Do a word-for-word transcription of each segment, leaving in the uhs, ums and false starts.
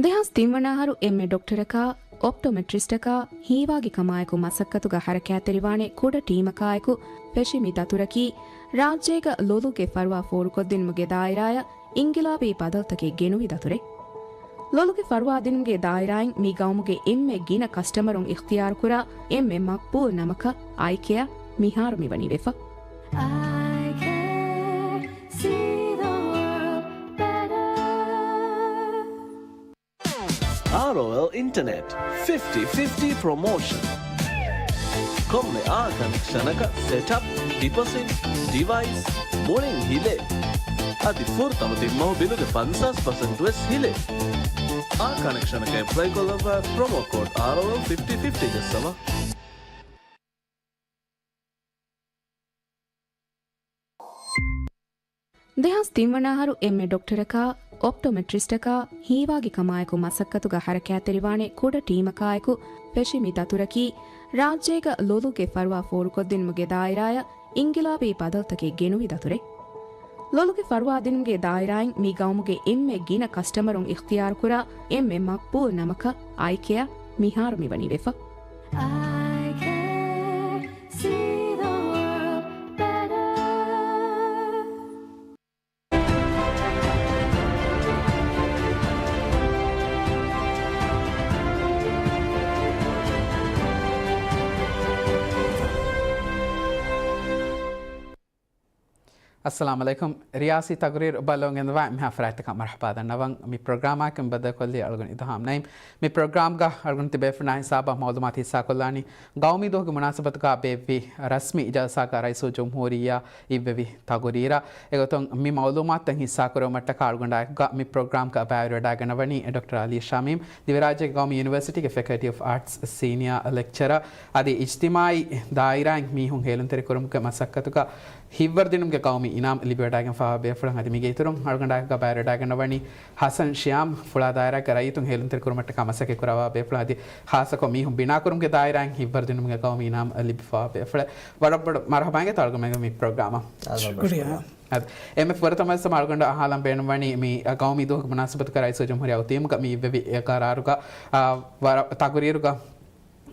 ދެހާސް ތިން ވަނަ އަހަރު އެންމެ ޑޮކްޓަރަކާ، އޮޕްޓޮމެޓްރިސްޓަކާ ހީވާގި ކަމާއެކު މަސައްކަތުގަ ހަރަކާތްތެރިވާނެ ކުޑަ ޓީމަކާއެކު ފެށި މި ދަތުރަކީ، ރާއްޖޭގަ ލޮލުގެ ފަރުވާ ފޯރުކޮށްދިނުމުގެ ދާއިރާއަށް އިންގިލާބީ ބަދަލުތަކެއް ގެނުވި ދަތުރެއް. ލޮލުގެ ފަރުވާ ދިނުމުގެ ދާއިރާއިން މި ގައުމުގެ އެންމެ ގިނަ ކަސްޓަމަރުން އިޚްތިޔާރުކުރާ އެންމެ މަޤްބޫލު ނަމަކަށް އައިކެއާ މިހާރު މިވަނީ ވެފަ. އައިކެއާ، see the world better. އާރްއޯއެލް އިންޓަނެޓް ފިފްޓީ ފިފްޓީ ޕްރޮމޯޝަން. ކޮންމެ އާ ކަނެކްޝަނަކަށް ސެޓަޕް، ޑިޕޮޒިޓް، ޑިވައިސް މުޅިން ހިލޭ. އަދި ފުރަތަމަ ތިން މަހު ބިލުގެ ފަންސާސް ޕަސެންޓް ވެސް ހިލޭ. އާ ކަނެކްޝަނަކަށް އެޕްލައި ކޮށްލައްވާ ޕްރޮމޯ ކޯޑް އާރްއޯއެލް ފިފްޓީ ފިފްޓީ ޖައްސަވާ. ދެހާސް ތިން ވަނަ އަހަރު އެންމެ ޑޮކްޓަރަކާ، އޮޕްޓޮމެޓްރިސްޓަކާ ހީވާގި ކަމާއެކު މަސައްކަތުގަ ހަރަކާތްތެރިވާނެ ކުޑަ ޓީމަކާއެކު ފެށި މި ދަތުރަކީ، ރާއްޖޭގަ ލޮލުގެ ފަރުވާ ފޯރުކޮށްދިނުމުގެ ދާއިރާއަށް އިންގިލާބީ ބަދަލުތަކެއް ގެނުވި ދަތުރެއް. ލޮލުގެ ފަރުވާ ދިނުމުގެ ދާއިރާއިން މި ގައުމުގެ އެންމެ ގިނަ ކަސްޓަމަރުން އިޚްތިޔާރުކުރާ އެންމެ މަޤްބޫލު ނަމަކަށް އައިކެއާ މިހާރު މިވަނީ ވެފަ. އައިކެއާ، see the world better. އައްސަލާމު ޢަލައިކުމް. ރިޔާސީ ތަގުރީރު ބައްލަވަން ގެންދަވާ މިހާ ފަރާތްތަކަށް މަރުޙަބާ ދަންނަވަން. މި ޕްރޮގްރާމާއެކު ބައްދަލުކޮށްލީ އަޅުގަނޑު އިލްހާމް ނައީމް. މި ޕްރޮގްރާމްގަ އަޅުގަނޑު ތިބޭފުޅުންނާ ހިސާބަށް މަޢުލޫމާތު ހިއްސާކޮށްލާނީ ގައުމީ ދުވަހުގެ މުނާސަބަތުގަ ބޭއްވި ރަސްމީ އިޖާލްސާގަ ރައީސުލްޖުމްހޫރިއްޔާ އިއްވެވި ތަގުރީރަށް. އެގޮތުން މި މަޢުލޫމާތުތައް ހިއްސާކުރެވުމަށްޓަކާ އަޅުގަނޑާއެކުގަ މި ޕްރޮގްރާމްގަ ބައިވެރިވެވަޑައިގަންނަވަނީ ޑޮކްޓަރ އަލީ ޝަމީމް، ދިވެހިރާއްޖޭގެ ގައުމީ ޔުނިވަރސިޓީގެ ފެކަލްޓީ އޮފް އާޓްސް ސީނިއާ ލެކްޗަރަރ. އަދި އިޖްތިމާޢީ ދާއިރާއިން މީހުން ހޭލުންތެރިކުރުމުގެ މަސައްކަތުގަ ހިތްވަރުދިނުމުގެ ގައުމީ އިނާމް ލިބިވަޑައިގެންފަވާ ބޭފުޅުން. އަދި މީގެ އިތުރުން އަޅުގަނޑާއެކުގަ ބައިވެރިވަޑައިގަންނަވަނީ ހަސަން ޝިޔާމް، ފުޅާ ދާއިރާގެ ރައްޔިތުން ހޭލުންތެރިކުރުމަށްޓަކާ މަސައްކަތް ކުރައްވާ ބޭފުޅުން. އަދި ޚާއްޞަކޮށް މީހުން ބިނާކުރުމުގެ ދާއިރާއިން ހިތްވަރުދިނުމުގެ ގައުމީ އިނާމް ލިބިފަވާ ބޭފުޅެއް. ވަރަށް ބޮޑަށް މަރުޙަބާ އިނގޭތޯ އަޅުގަނޑުމެންގެ މި ޕްރޮގްރާމަށް. ޝުކުރިއްޔާ. އަދި އެންމެ ފުރަތަމަ ވެސް އަޅުގަނޑަށް އަހާލަން ބޭނުންވަނީ މި ގައުމީ ދުވަހުގެ މުނާސަބަތުގަ ރައީސުލްޖުމްހޫރިއްޔާ އޮތީމުގަ މި އިއްވެވި އެ ގަރާރުގަ، އާ، ވަރަށް ތަގުރީރުގަ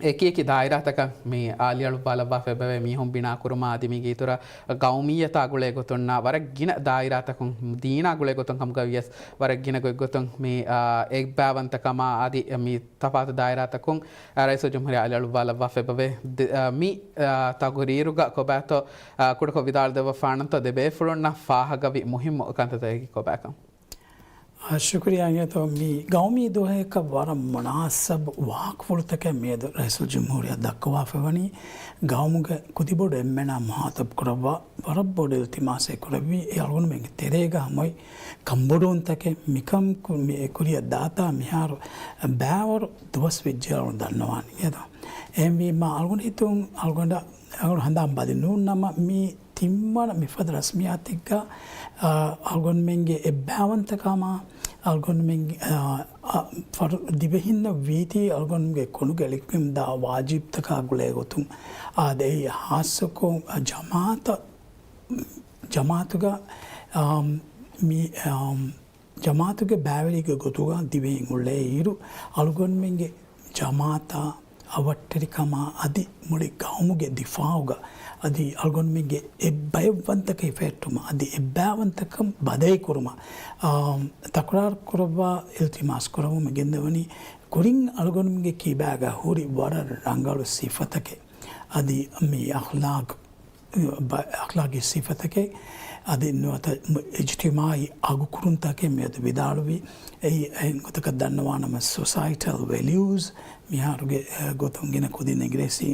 އެކި އެކި ދާއިރާތަކަށް މި އާލިއަޅުއްވާލައްވާފަ އެބަވޭ މީހުން ބިނާކުރުމާ އަދި މީގެ އިތުރަށް ގައުމިއްޔަތާ ގުޅޭ ގޮތުންނާ ވަރަށް ގިނަ ދާއިރާތަކުން ދީނާ ގުޅޭ ގޮތުން ކަމުގަ ވިޔަސް ވަރަށް ގިނަ ގޮތްގޮތުން މި، އާ، އެއްބާވަންތަކަމާ އަދި މި ތަފާތު ދާއިރާތަކުން، އާ، ރައީސުލްޖުމްހޫރިއްޔާ އާލިއަޅުއްވާލައްވާފަ އެބަވޭ. ދެ-، އާ، މި، އާ، ތަގުރީރުގަ ކޮބާތޯ، އާ، ކުޑަކޮށް ވިދާޅުދެއްވަފާނަންތޯ ދެ ބޭފުޅުންނަށް ފާހަގަވި މުހިއްމު ކަންތައްތަކަކީ ކޮބާކަން؟ އާ، ޝުކުރިއްޔާ އިނގޭތޯ މި ގައުމީ ދުވަހަކަށް ވަރަށް މުނާސަބު ވާހަކަފުޅުތަކެއް މިއަދު ރައީސުލްޖުމްހޫރިއްޔާ ދައްކަވާފައިވަނީ. ގައުމުގެ ކުދިބޮޑު އެންމެނާ މުހާތަބު ކުރައްވާ ވަރަށް ބޮޑު އިލްތިމާސެއް ކުރެއްވީ އެ އަޅުގަނޑުމެންގެ ތެރޭގަ ހަމައޮތް ކަންބޮޑުވުންތަކެއް. މިކަން ކު-، މި ކުރިއަށް ދާތާ މިހާރު ބައިވަރު ދުވަސް ވެއްޖެ އަޅުގަނޑު ދަންނަވާނީ އިނގޭތޯ. އެހެންވީމާ އަޅުގަނޑު ހިތުން އަޅުގަނޑަށް އަޅުގަނޑު ހަނދާން ބަލި ނޫން ނަމަ މި ތިންވަނަ މިފަދަ ރަސްމިއްޔާތެއްގަ، އާ، އަޅުގަނޑުމެންގެ އެއްބާވަންތަކަމާ، އަޅުގަނޑުމެން، އާ، އާ، ފަރު-، ދިވެހިންނަށް ވީތީ އަޅުގަނޑުމެންގެ ކޮނޑުގަ ލިބިގެންދާ ވާޖިބްތަކާ ގުޅޭ ގޮތުން، އާދެ، އެއީ ހާއްސަކޮށް، އާ، ޖަމާއަތަށް، ޖަމާއަތުގަ، އާ، މި، އާ، ޖަމާއަތުގެ ބައިވެރިއެއްގެ ގޮތުގަ ދިވެހިން އުޅޭ އިރު، އަޅުގަނޑުމެންގެ ޖަމާއަތާ، އަވަށްޓެރިކަމާ އަދި މުޅި ގައުމުގެ ދިފާއުގަ އަދި އަޅުގަނޑުމެންގެ އެއްބައެއްވަންތަކަން ހިފެހެއްޓުމަށް އަދި އެއްބާވަންތަކަން ބަދަހިކުރުމަށް، އާ، ތަކުރާރު ކުރައްވާ އިލްތިމާސް ކުރައްވަމުން ގެންދަވަނީ ކުރިން އަޅުގަނޑުމެންގެ ކިބާގަ ހުރި ވަރަށް ރަނގަޅު ސިފަތަކެއް އަދި މި އަޚްލާޤް ބަ-، އަޚްލާޤީ ސިފަތަކެއް އަދި ނުވަތަ އިޖްތިމާޢީ އަގުކުރުންތަކެއް މިއަދު ވިދާޅުވި. އެއީ އެހެން ގޮތަކަށް ދަންނަވާނަމަ، ސޮސައިޓަލް ވެލިއުސް މިހާރުގެ، އެ، ގޮތުން ގިނަ ކުދިން އިނގިރޭސި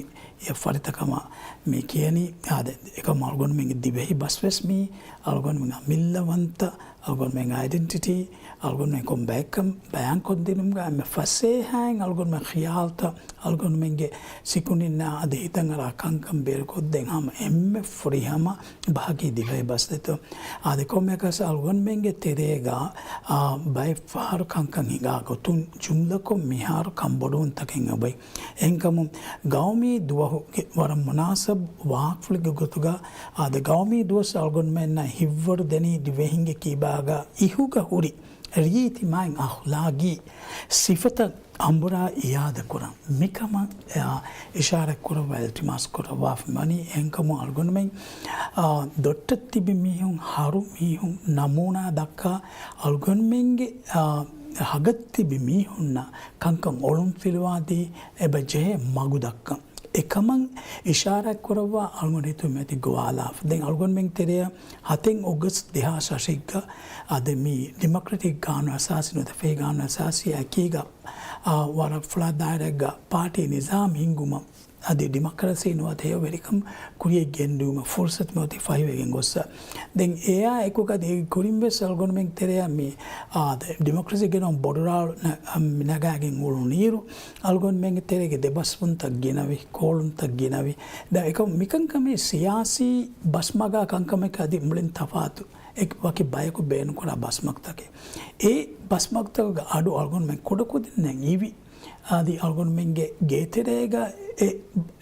އެ ފަރިތަކަމަށް މި ކިޔަނީ. އާދެ، އެކަމަ އަޅުގަނޑުމެންގެ ދިވެހި ބަސް ވެސް މީ އަޅުގަނޑުމެން އަމިއްލަވަންތަ އަޅުގަނޑުމެން އައިޑެންޓިޓީ، އަޅުގަނޑުމެން ކޮން ބައެއްކަން ބަޔާންކޮށްދިނުމުގަ އެންމެ ފަސޭހައިން އަޅުގަނޑުމެން ޚިޔާލުތައް، އަޅުގަނޑުމެންގެ ސިކުނޑިންނާ އަދި ހިތަށްއަރާ ކަންކަން ބޭރުކޮށްދޭން ހަމަ އެންމެ ފުރިހަމަ ބަހަކީ ދިވެހި ބަސް ދެތޯ. އާދެ، ކޮންމެއަކަސް އަޅުގަނޑުމެންގެ ތެރޭގަ، އާ، ބައެއް ފަހަރު ކަންކަން ހިނގާ ގޮތުން ޖުމްލަކޮށް މިހާރު ކަންބޮޑުވުންތަކެއް އެބައޮތް. އެހެންކަމުން ގައުމީ ދުވަހުގެ ވަރަށް މުނާސަބު ވާހަކަފުޅެއްގެ ގޮތުގަ، އާދެ، ގައުމީ ދުވަސް އަޅުގަނޑުމެންނަށް ހިތްވަރު ދެނީ ދިވެހިންގެ ކިބާގަ އިހުގަ ހުރި ރީތި މާތް އަޚްލާގީ ސިފަތައް އަނބުރާ އިއާދަކުރަން. މިކަމަށް އިޝާރާތް ކުރައްވާ އިލްތިމާސް ކުރައްވާފަ ވަނީ. އެހެންކަމުން އަޅުގަނޑުމެން އާ، ދޮއްޓަށް ތިބި މީހުން، ހަރު މީހުން ނަމޫނާ ދައްކާ، އަޅުގަނޑުމެންގެ އާ، ހަގަށް ތިބި މީހުންނަށް ކަންކަން އޮޅުން ފިލުވާދީ، އެބަ ޖެހޭ މަގު ދައްކަން. އެކަމަށް އިޝާރާތް ކުރައްވާ އަޅުގަނޑު ހިތުން މިއޮތީ ގޮވާލާފަ. ދެން އަޅުގަނޑުމެން ތެރެއަށް ހަތެއް އޮގަސްޓް ދެހާސް އަށެއްގަ އަދި މި ޑިމޮކްރެޓިކް ގާނޫނު އަސާސީ ނުވަތަ ފެހި ގާނޫނު އަސާސީ އެކީގަ، އާ، ވަރަށް ފުޅާ ދާއިރާއެއްގަ ޕާޓީ ނިޒާމް ހިންގުމަށް އަދި ޑިމޮކްރަސީ ނުވަތަ ހެޔޮވެރިކަން ކުރިޔަށް ގެންދިއުމަށް ފުރުސަތު މިއޮތީ ފަހިވެގެން ގޮއްސަ. ދެން އެއާ އެކުގަ އެ ކުރިން ވެސް އަޅުގަނޑުމެން ތެރެއަށް މި، އާ، ދެ-، ޑިމޮކްރަސީ ގެނައުން ބޮޑު ރާޅު ނަ-، އަ، ނަގާގެން އުޅުނުއިރު، އަޅުގަނޑުމެންގެ ތެރޭގެ ދެބަސްވުންތައް ގިނަވި، ކޯޅުންތައް ގިނަވި. ދެން އެކަމަކު މިކަންކަމީ ސިޔާސީ ބަސްމަގާ ކަންކަމެއް އަދި މުޅިން ތަފާތު އެ ވަކި ބަޔަކު ބޭނުންކުރާ ބަސްމަގުތަކެއް. އެ ބަސްމަގުތަކުގެ އަޑު އަޅުގަނޑުމެން ކުޑަކުދިންނަށް އިވި. އަދި އަޅުގަނޑުމެންގެ ގޭތެރޭގަ އެ،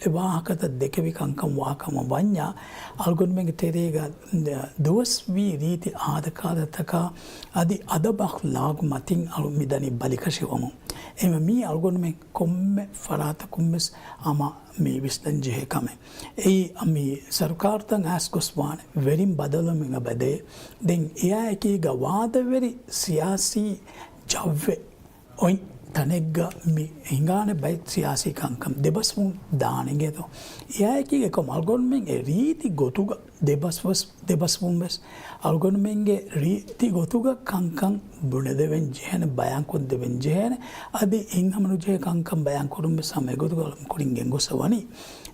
އެ ވާހަކަތައް ދެކެވި ކަންކަން ވާކަމަށް ވަންޏާ، އަޅުގަނޑުމެންގެ ތެރޭގަ ދުވަސްވީ ރީތި އާދަކާދަތަކާ އަދި އަދަބު އަޚްލާގު މަތިން އަޅު މިދަނީ ބަލިކަށިވަމުން. އެހެންވެ މީ އަޅުގަނޑުމެން ކޮންމެ ފަރާތަކުން ވެސް ހަމަ މި ވިސްނަން ޖެހޭ ކަމެއް. އެއީ މި ސަރުކާރުތައް އައިސް ގޮސް ވާނެ ވެރިން ބަދަލުވުމުގެ ބަދޭ. ދެން އެއާ އެކީގަ ވާދަވެރި ސިޔާސީ ޖައްވެއް އޮތް ތަނެއްގަ މި ހިނގާނެ ބައެއް ސިޔާސީ ކަންކަން ދެބަސްވުން ދާނެގޭތޯ. އެއާއެކީގަ އެކަމް އަޅުގަނޑުމެން އެ ރީތި ގޮތުގަ ދެބަސްވަސް-، ދެބަސްވުން ވެސް އަޅުގަނޑުމެންގެ ރީތި ގޮތުގަ ކަންކަން ބުނެދެވެން ޖެހޭނެ، ބަޔާންކޮށްދެވެން ޖެހޭނެ. އަދި އެއިން ހަމަނުޖެހޭ ކަންކަން ބަޔާންކުރުން ވެސް ހަމަ އެގޮތުގަ އަޅުގަނޑު ކުރިން ގެންގޮސް ވަނީ.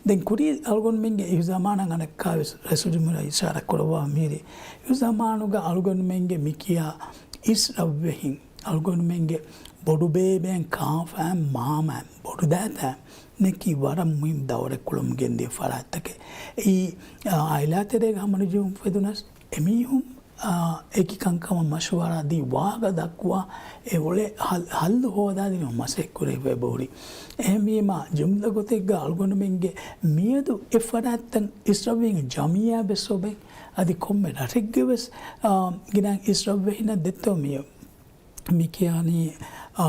ދެން ކުރީ އަޅުގަނޑުމެންގެ އިހުޒާމާނަށް އަނެއްކާ ވެސް ރައީސުލްޖުމްހޫރިއްޔާ އިޝާރާތް ކުރައްވާ މީރި އިހުޒާމާނުގަ އަޅުގަނޑުމެންގެ މިކިޔާ އިސްރަށްވެހިން އަޅުގަނޑުމެންގެ ބޮޑުބޭބެއިން ކާފައިން މާމައިން ބޮޑުދައިތައިން ނެކި ވަރަށް މުހިންމު ދައުރެއް ކުޅަމުން ގެންދިޔަ ފަރާތްތަކެއް. އެއީ، އާ، އާއިލާ ތެރޭގަ ހަމަނުޖެހުން ފެދުނަސް އެމީހުން، އާ، އެކި ކަންކަމަށް މަޝްވަރާ ދީ ވާހަކަ ދައްކުވާ އެ އުޅޭ ހަލް-، ހައްލު ހޯދާދިނުމަށް މަސައްކަތް ކުރެވި އެބަހުރި. އެހެންވީމާ ޖުމްލަ ގޮތެއްގަ އަޅުގަނޑުމެންގެ މިއަދު އެ ފަރާތްތައް އިސްރަށްވެހިން ޖަމިއްޔާ ވެސް އޮބެ އަދި ކޮންމެ ރަށެއްގެ ވެސް، އާ، ގިނަ އިސްރަށްވެހިންނަށް ދެއްތޯ މި މި ކިޔާނީ، އާ،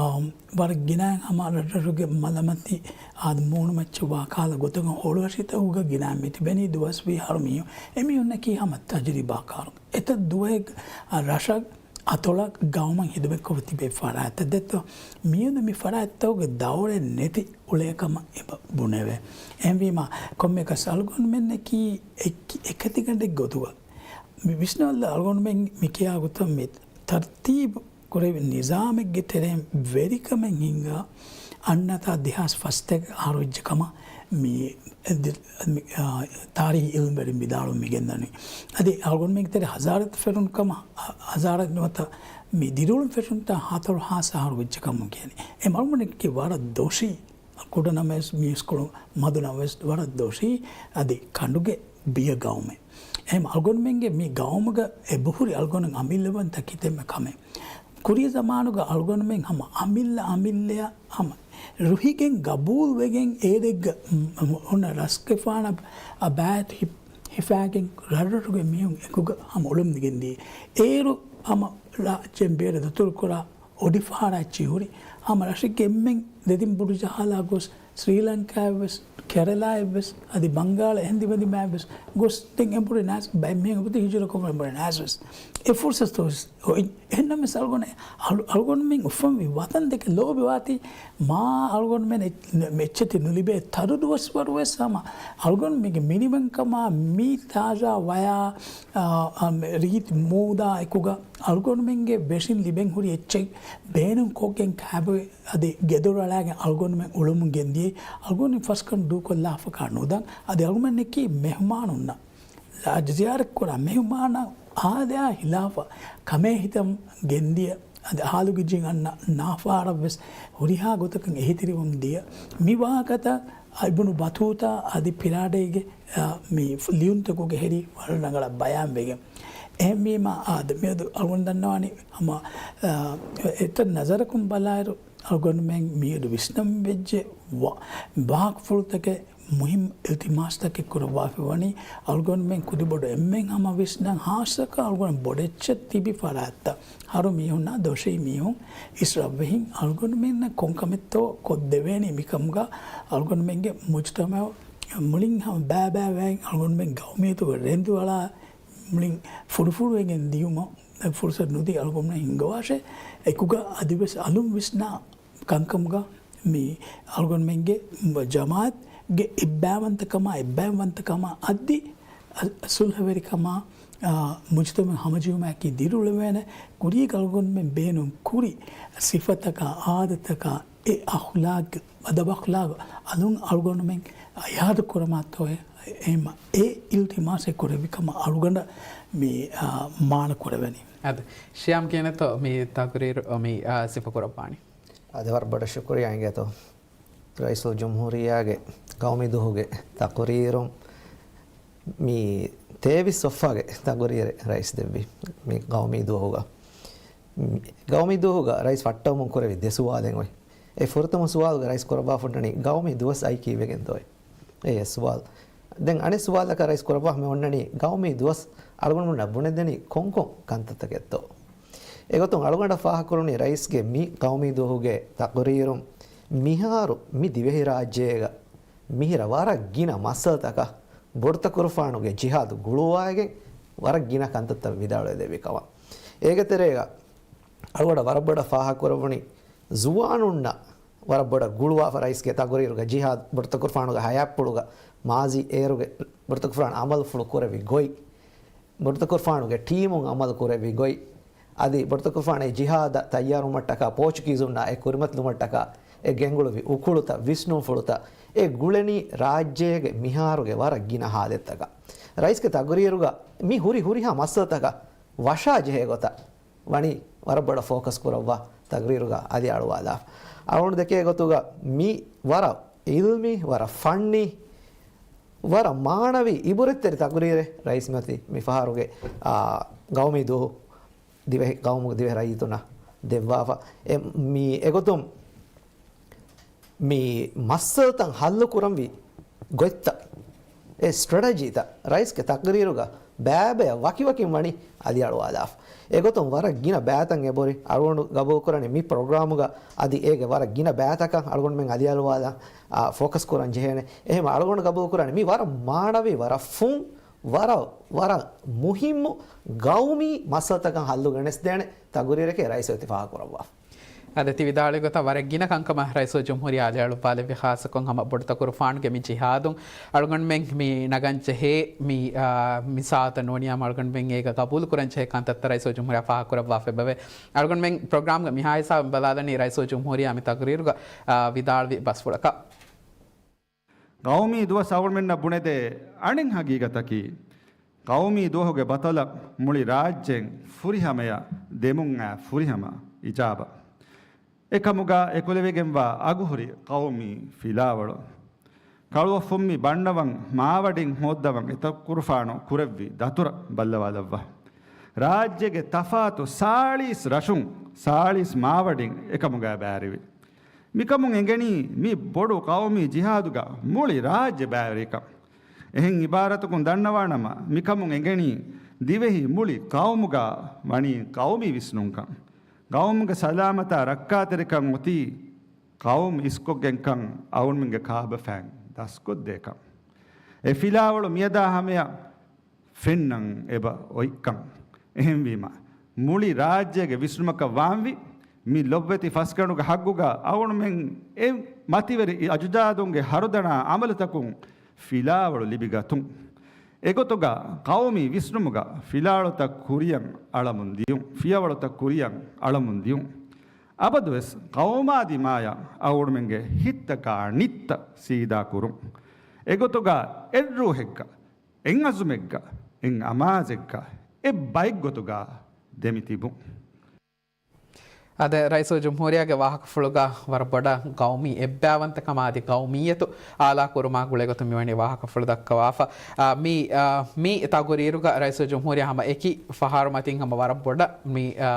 ވަރަށް ގިނައިން ހަމަ ރަށްރަށުގެ މަލަމަތި އާދަ މޫނުމައްޗަށް ވާ ކަހަލަ ގޮތަކަށް ހޮޅުއަށިތަކުގަ ގިނައިން މި ތިބެނީ ދުވަސްވީ ހަރު މީހުން. އެމީހުންނަކީ ހަމަ ތަޖުރިބާކާރުން. އެތައް ދުވަހެއް ރަށަށް އަތޮޅަށް ގައުމަށް ހިދުމަތްކޮށް ތިބޭ ފަރާތްތައް ދެއްތޯ. މިއަދު މި ފަރާތްތަކުގެ ދައުރެއް ނެތި އުޅޭކަމަށް އެބަ ބުނެވޭ. އެހެންވީމާ ކޮންމެއަކަސް އަޅުގަނޑުމެންނަކީ އެކި-، އެކަތިގަނޑެއް ގޮތުގަ މި ވިސްނަވައްލަ އަޅުގަނޑުމެން މި ކިޔާ ގޮތަށް މި ތަރްތީބު ކުރެވި ނިޒާމެއްގެ ތެރެއިން ވެރިކަމެއް ހިންގާ އަންނަތާ ދެހާސް ފަސްތޭކަ އަހަރު ވެއްޖެ ކަމަށް މި، މި، އާ، ތާރީހީ އިލްމްވެރިން ވިދާޅުވެ މި ގެންދަނީ. އަދި އަޅުގަނޑުމެންގެ ތެރެ ހަޒާރަތް ފެށުނު ކަމަށް، ހަ-، ހަޒާރަތް ނުވަތަ މި ދިރިއުޅުން ފެށުންތާ ހަތަރު ހާސް އަހަރު ވެއްޖެ ކަމުން ކިޔަނީ. އެ މަޅުމަނެއްގެ ވަރަށް ދޮށީ ކުޑަ ނަމަވެސް މި ސްކޫލު މަދު ނަމަވެސް ވަރަށް ދޮށީ އަދި ކަނޑުގެ ބިޔަ ގައުމެއް. އެހެން އަޅުގަނޑުމެންގެ މި ގައުމުގަ އެބަހުރި އަޅުގަނޑު އަމިއްލަވަންތަ ކިތަންމެ ކަމެއް. ކުރީ ޒަމާނުގަ އަޅުގަނޑުމެން ހަމަ އަމިއްލަ އަމިއްލަޔަށް ހަމަ ރުހިގެން ގަބޫލުވެގެން އޭރެއްގަ މް-، މް-، އޮންނަ ރަސްގެފާނަށް އަ ބާތް ހި-، ހިފާގެން ރަށްރަށުގެ މީހުން އެކުގަ ހަމަ އުޅެމުން ގެންދިޔަ. އޭރު ހަމަ ރާއްޖޭން ބޭރަށް ދަތުރުކުރާ އޮޑިފަހަރާ އެއްޗިހި ހުރި ހަމަ ރަށެއްގެ އެންމެން ދެތިން ބުރުޖަހާލާ ގޮސް ސްރީލަންކާއަށްވެސް، ކެރަލާއަށްވެސް، އަދި ބަންގާޅަ އެހެން ދިމަދިމާއަށްވެސް ގޮސް ދެން އެނބުރި ނާސް ބައެއް މީހުން އެބަތި ހިޖުރަކޮށް އެނބުރި ނާސްވެސް. އެ ފުރުސަތު އޮތް. އެހެންނަމަވެސް އަޅުގަނޑު-، އަޅު-، އަޅުގަނޑުމެން އުފަންވި ވަތަން ދެކެ ލޯބިވާތީ މާ އަޅުގަނޑުމެން އެ-، އެއްޗެތި ނުލިބޭ ތަރު ދުވަސްވަރުވެސް ހަމަ އަޅުގަނޑުމެންގެ މިނިވަންކަމާ މި ތާޒާ ވަޔާ، އާ، އާ، ރީތި މޫދާ އެކުގަ އަޅުގަނޑުމެންގެ ވެށިން ލިބެން ހުރި އެއްޗެއް ބޭނުން ކޮށްގެން ކާބޮއި އަދި ގެދޮރު އަޅާގެން އަޅުގަނޑުމެން އުޅެމުން ގެންދިޔައީ އަޅުގަނޑު ފަސްކަން ދޫކޮށްލާފަކާ ނުދަން. އަދި އަޅުގަނޑަކީ މެހުމާނުންނަށް ލާ-، ޒިޔާރަތްކުރާ މެހުމާނަށް އާދަޔާ ހިލާފަށް ކަމޭހިތަން ގެންދިޔަ އަދި ހާލުގިޖިން އަންނަ ނާފާރަށްވެސް ހުރިހާ ގޮތަކަށް އެހީތެރިވަމުން ދިޔަ މި ވާހަކަތައް އިބްނު ބަތޫތާ އަދި ޕިރާޑޭގެ، އާ، މި ލިޔުންތަކުގެ ހެރީ ވަރަށް ރަނގަޅަށް ބަޔާންވެގެން. އެހެންވީމާ، އާދެ، މިއަދު އަޅުގަނޑު ދަންނަވާނީ ހަމަ، އާ، އެތައް ނަޒަރަކުން ބަލާއިރު، އަޅުގަނޑުމެން މިއަދު ވިސްނަން ވެއްޖެ ވާ-، ވާހަކަފުޅުތަކެއް، މުހިންމު އިލްތިމާސްތަކެއް ކުރައްވާފަ ވަނީ، އަޅުގަނޑުމެން ކުދިބޮޑު އެންމެން ހަމަ ވިސްނަން، ހާއްސަކޮށް އަޅުގަނޑު ބޮޑެއްޗެއް ތިބި ފަރާތްތައް. ހަރު މީހުންނާ ދޮށީ މީހުން އިސް ރަށްވެހިން އަޅުގަނޑުމެންނަށް ކޮންކަމެއްތޯ ކޮށްދެވޭނީ މިކަމުގަ އަޅުގަނޑުމެންގެ މުޖުތަމައު މުޅިން ހަމަ ބައިބައިވެގެން އަޅުގަނޑުމެން ގައުމީ ދުވަހު ރެންދުއަޅާ މުޅިން ފުޑުފުޑުވެގެން ދިޔުމަށް ފުރުސަތު ނުދީ އަޅުގަނޑުމެން ހިންގަވާށޭ. އެކުގަ އަދިވެސް އަލުން ވިސްނާ ކަންކަމުގަ މި އަޅުގަނޑުމެންގެ ޖަމާއަތްގެ އެއްބައިވަންތަކަމާ، އެއްބައިވަންތަކަމާ އަދި އަ-، ސުލްހަވެރިކަމާ، އާ، މުޖުތަމައު ހަމަޖެހުމަކީ ދިރިއުޅެވޭނެ ކުރީގަ އަޅުގަނޑުމެން ބޭނުން ކުރި ސިފަތަކާ، އާދަތަކާ، އެ އަޚްލާގް، އަދަބު އަޚްލާގް އަލުން އަޅުގަނޑުމެން އިއާދަ ކުރަމާތޯއޭ، އެހެންމަ އެ އިލްތިމާސެއް ކުރެއްވި ކަމަށް އަޅުގަނޑަށް މި، އާ، މާނަ ކުރެވެނީ. އަދި ޝިޔާމް ކިހިނެއްތޯ މި ތަޤުރީރު މި، އާ، ސިފަ ކުރައްވާނީ؟ އަދި ވަރަށް ބޮޑަށް ޝުކުރިއްޔާ އިނގޭތޯ. ރައީސުލްޖުމްހޫރިއްޔާގެ ގައުމީ ދުވަހުގެ ތަޤުރީރުން މި ތޭވީސް ސޮފްހާގެ ތަޤުރީރެއް ރައީސް ދެއްވި މި ގައުމީ ދުވަހުގަ. މި ގައުމީ ދުވަހުގަ ރައީސް ފައްޓަވަމުން ކުރެވި ދެ ސުވާލެއް އޮތް. އެ ފުރަތަމަ ސުވާލުގަ ރައީސް ކުރައްވާފަ އޮންނަނީ ގައުމީ ދުވަސް އައީ ކީއްވެގެންތޯއޭ؟ އެ އެއް ސުވާލު. ދެން އަނެއް ސުވާލަކަށް ރައީސް ކުރައްވާފަ މި އޮންނަނީ ގައުމީ ދުވަސް އަޅުގަނޑުމެންނަށް ބުނެދެނީ ކޮންކޮން ކަންތައްތަކެއްތޯ؟ އެގޮތުން އަޅުގަނޑަށް ފާހަގަކުރުނީ ރައީސްގެ މި ގައުމީ ދުވަހުގެ ތަޤުރީރުން މިހާރު މި ދިވެހިރާއްޖޭގަ މިހިރަ ވަރަށް ގިނަ މައްސަލަތަކަށް ބޮޑުތަކުރުފާނުގެ ޖިހާދު ގުޅުވާގެން ވަރަށް ގިނަ ކަންތައްތައް ވިދާޅުވެދެއްވި ކަމަށް. އޭގެ ތެރޭގަ އަޅުގަނޑަށް ވަރަށް ބޮޑަށް ފާހަގަކުރެވުނީ ޒުވާނުންނަށް ވަރަށް ބޮޑަށް ގުޅުވާފަ ރައީސްގެ ތަޤުރީރުގަ ޖިހާދު ބޮޑުތަކުރުފާނުގެ ހަޔާތްޕުޅުގަ މާޒީ އޭރުގެ ބޮޑުތަކުރުފާނު އަމަލުފުޅު ކުރެއްވި ގޮތް، ބޮޑުތަކުރުފާނުގެ ޓީމުން އަމަލު ކުރެއްވި ގޮތް، އަދި ބޮޑުތަކުރުފާނު އެ ޖިހާދަށް ތައްޔާރުވުމަށްޓަކާ ޕޯޗުގީޒުންނާ އެ ކުރިމަތިލުމަށްޓަކާ އެ ގެންގުޅުއްވި އުކުޅުތައް، ވިސްނުންފުޅުތައް، އެ ގުޅެނީ ރާއްޖޭގެ މިހާރުގެ ވަރަށް ގިނަ ހާލަތްތަކަށް. ރައީސްގެ ތަޤުރީރުގަ މި ހުރި ހުރިހާ މައްސަލަތަކަށް ވަށާ ޖެހޭ ގޮތަށް ވަނީ ވަރަށް ބޮޑަށް ފޯކަސް ކުރައްވާ ތަޤްރީރުގަ އަލިއަޅުވާލާފަ. އަޅުގަނޑު ދެކޭ ގޮތުގަ މި ވަރަށް އިލްމީ، ވަރަށް ފަންނީ، ވަރަށް މާނަވީ އިބުރަތްތެރި ތަޤްރީރެއް ރައީސް މަތި މި ފަހަރުގެ، އާ، ގައުމީ ދުވަހު ދިވެހި ގައުމުގެ ދިވެހި ރައްޔިތުންނަށް ދެއްވާފަ. އެ، މި އެގޮތުން މި މައްސަލަތައް ހައްލު ކުރަންވީ ގޮތްތައް، އެ ސްޓްރެޓެޖީތައް ރައީސްގެ ތަޤްރީރުގަ ބައިބަޔަށް ވަކިވަކިން ވަނީ އަލިއަޅުވާލާފަ. އެގޮތުން ވަރަށް ގިނަ ބައިތައް އެބަހުރި. އަޅުގަނޑު ގަބޫލުކުރަނީ މި ޕްރޮގްރާމުގަ އަދި އޭގެ ވަރަށް ގިނަ ބައިތަކަށް އަޅުގަނޑުމެން އަލިއަޅުވާލަން، އާ، ފޯކަސް ކުރަން ޖެހޭނެ. އެހެން އަޅުގަނޑު ގަބޫލުކުރަނީ މި ވަރަށް މާނަވީ، ވަރަށް ފުން، ވަރަށް، ވަރަށް މުހިއްމު ގައުމީ މައްސަލަތަކަށް ހައްލު ގެނެސްދޭނެ ތަޤުރީރެކޭ ރައީސް އޮތީ ފާހަގަކުރައްވާފަ. އަދި ތި ވިދާޅުވި ގޮތަށް ވަރަށް ގިނަ ކަންކަމަށް ރައީސުލްޖުމްހޫރިއްޔާ އަލިއަޅުއްވާލެއްވި، ޚާއްޞަކޮށް ހަމަ ބޮޑުތަކުރުފާނުގެ މި ޖިހާދުން އަޅުގަނޑުމެން މި ނަގަން ޖެހޭ މި، އާ، މި ސާޢަތަށް ނޫނީ ހަމަ އަޅުގަނޑުމެން އޭގަ ގަބޫލު ކުރަން ޖެހޭ ކަންތައްތައް ރައީސުލްޖުމްހޫރިއްޔާ ފާހަގަކުރައްވާފައި އެބަވޭ. އަޅުގަނޑުމެން ޕްރޮގްރާމްގެ މިހާ ހިސާބުން ބަލާލަނީ ރައީސުލްޖުމްހޫރިއްޔާ މި ތަޤްރީރުގަ، އާ، ވިދާޅުވި ބަސްފުޅަކަށް. ގައުމީ ދުވަސް އަޅުގަނޑުމެންނަށް ބުނެދޭ އަނެއް ހަގީގަތަކީ، ގައުމީ ދުވަހުގެ ބަތަލަށް މުޅި ރާއްޖޭން ފުރިހަމަޔަށް ދެމުން އައި ފުރިހަމަ އިޖާބަ. އެކަމުގަ އެކުލެވިގެންވާ އަގުހުރި ގައުމީ ފިލާވަޅު. ކަޅުއޮށްފުންމި ބަންނަވަން މާވަޑިން ހޯއްދަވަން އެތަކުރުފާނު ކުރެއްވި ދަތުރަށް ބައްލަވާލައްވާ. ރާއްޖޭގެ ތަފާތު ސާޅީސް ރަށުން ސާޅީސް މާވަޑިން އެކަމުގަ ބައިވެރިވި. މިކަމުން އެނގެނީ މި ބޮޑު ޤައުމީ ޖިހާދުގަ މުޅި ރާއްޖެ ބައިވެރިކަން. އެހެން އިބާރަތަކުން ދަންނަވާނަމަ، މިކަމުން އެނގެނީ ދިވެހި މުޅި ޤައުމުގަ ވަނީ ޤައުމީ ވިސްނުންކަން. ޤައުމުގެ ސަލާމަތާ ރައްކާތެރިކަން އޮތީ ޤައުމު އިސްކޮށްގެންކަން އަޅުގަނޑުމެންގެ ކާބަފައިން ދަސްކޮށްދޭކަން. އެ ފިލާވަޅު މިއަދާ ހަމަޔަށް ފެންނަން އެބަ އޮތްކަން. އެހެންވީމަ، މުޅި ރާއްޖޭގެ ވިސްނުމަކަށް ވާންވީ، މި ލޮބުވެތި ފަސްގަނޑުގެ ހައްގުގަ އަޅުގަނޑުމެން އެ މަތިވެރި އަޖުދާދުންގެ ހަރުދަނާ އަމަލުތަކުން ފިލާވަޅު ލިބިގަތުން. އެގޮތުގަ ޤައުމީ ވިސްނުމުގަ ފިލާވަޅުތައް ކުރިޔަށް އަޅަމުން ދިޔުން، ފިޔަވަޅުތައް ކުރިޔަށް އަޅަމުން ދިޔުން. އަބަދުވެސް ޤައުމާ ދިމާޔަށް އަޅުގަނޑުމެންގެ ހިތްތަކާ ނިއްތައް ސީދާ ކުރުން. އެގޮތުގަ އެއްރޫހެއްގަ އެއްއަޒުމެއްގަ، އެއްއަމާޒެއްގަ، އެއްބައެއްގޮތުގަ ދެމިތިބުން. އާދެ، ރައީސުލްޖުމްހޫރިއްޔާގެ ވާހަކަފުޅުގަ ވަރަށް ބޮޑަށް ގައުމީ އެއްބައިވަންތަކަމާ އަދި ގައުމިއްޔަތު އާލާ ކުރުމާ ގުޅޭގޮތުން މިވަނީ ވާހަކަފުޅު ދައްކަވާފަ. އާ، މި، އާ، މި ތަގުރީރުގަ ރައީސުލްޖުމްހޫރިއްޔާ ހަމަ އެކި ފަހަރު މަތިން ހަމަ ވަރަށް ބޮޑަށް މި، އާ،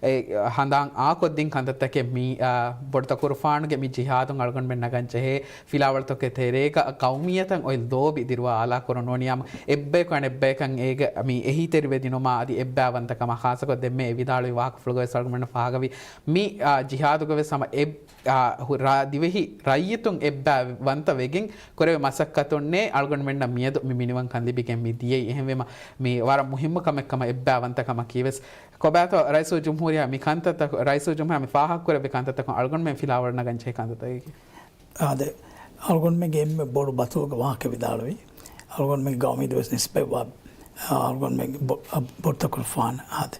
އެ، ހަނދާން އާކޮށްދިން ކަންތައްތަކެއް މި، އާ، ބޮޑުތަކުރުފާނުގެ މި ޖިހާދުން އަޅުގަނޑުމެން ނަގަން ޖެހޭ ފިލާވަޅުތަކުގެ ތެރޭގަ ގައުމިއްޔަތަށް އޮތް ލޯބި ދިރުވާ އާލާ ކުރަން ނޫނީ ހަމަ އެއްބަޔަކު އަނެއްބަޔަކަށް އޭގެ މި އެހީތެރިވެދިނުމާ އަދި އެއްބައިވަންތަކަމާ ޚާއްޞަކޮށް ދެންމެ އެ ވިދާޅުވި ވާހަކަފުޅުގަވެސް އަޅުގަނޑުމެންނަށް ފާހަގަވި މި، އާ، ޖިހާދުގަވެސް ހަމަ އެ، އާ، ހު-، ރާ-، ދިވެހި ރައްޔިތުން އެއްބައިވަންތަ ވެގެން ކުރެވޭ މަސައްކަތުންނޭ އަޅުގަނޑުމެންނަށް މިއަދު މި މިނިވަންކަން ލިބިގެން މި ދިޔައީ. އެހެންވީމަ މި ވަރަށް މުހިއްމު ކަމެއް ކަމަށް އެއްބައިވަންތަކަމަކީ ވެސް ކޮބާތޯ ރައީސުލްޖުމްހޫރިއްޔާ މި ކަންތައްތަކު، ރައީސުލްޖުމްހޫރިއްޔާ މި ފާހަގަކުރެއްވި ކަންތައްތަކުން އަޅުގަނޑުމެން ފިލާވަޅު ނަގަން ޖެހޭ ކަންތައްތަކަކީ؟ އާދެ، އަޅުގަނޑުމެންގެ އެންމެ ބޮޑު ބަތުލުގެ ވާހަކަ ވިދާޅުވި، އަޅުގަނޑުމެންގެ ގައުމީ ދުވަސް ނިސްބަތްވާ، އަޅުގަނޑުމެންގެ ބޮ-، އަ، ބޮޑުތަކުރުފާނު. އާދެ،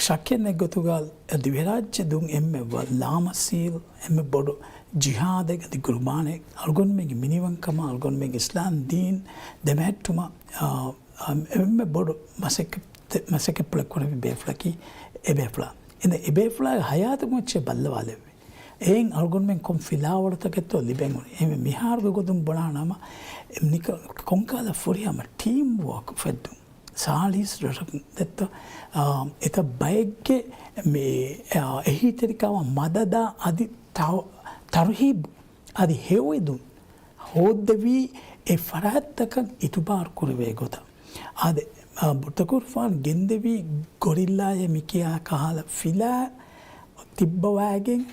ޝައްކެއް ނެތް ގޮތުގަ ދިވެހިރާއްޖެ ދުން އެންމެ ވަ-، ލާމަސީލް، އެންމެ ބޮޑު ޖިހާދެއް އަދި ގުރުބާނެއް އަޅުގަނޑުމެންގެ މިނިވަންކަމާ، އަޅުގަނޑުމެންގެ އިސްލާމް ދީން ދެމެހެއްޓުމަށް، އާ، އަ، އެންމެ ބޮޑު މަސައްކަތް، މަސައްކަތްޕުޅެއް ކުރެއްވި ބޭފުޅަކީ އެ ބޭފުޅާ. އެން އެ ބޭފުޅާގެ ހަޔާތުގެ މައްޗަށް ބައްލަވާލެއްވި. އެއިން އަޅުގަނޑުމެން ކޮން ފިލާވަޅުތަކެއްތޯ ލިބެން އުޅެ. އެހެންވެ މިހާރުގެ ގޮތުން ބުނާނަމަ، ނިކަ-، ކޮންކަހަލަ ފުރިހަމަ ޓީމް ވޯކް ފެއްދުން. ސާޅީސް ރަށަކުން ދެއްތޯ، އާ، އެތައް ބައެއްގެ މި، އާ، އެހީތެރިކަމަށް މަދަދާ އަދި ތަ-، ތަރުހީބު އަދި ހެޔޮއެދުން ހޯއްދެވީ އެ ފަރާތްތަކަށް އިތުބާރު ކުރެވޭ ގޮތަށް. އާދެ، އާ، ބޮޑުތަކުރުފާނު ގެންދެވީ ގޮރިއްލާއޭ މި ކިޔާ ކަހަލަ ފިލާ ތިއްބަވައިގެން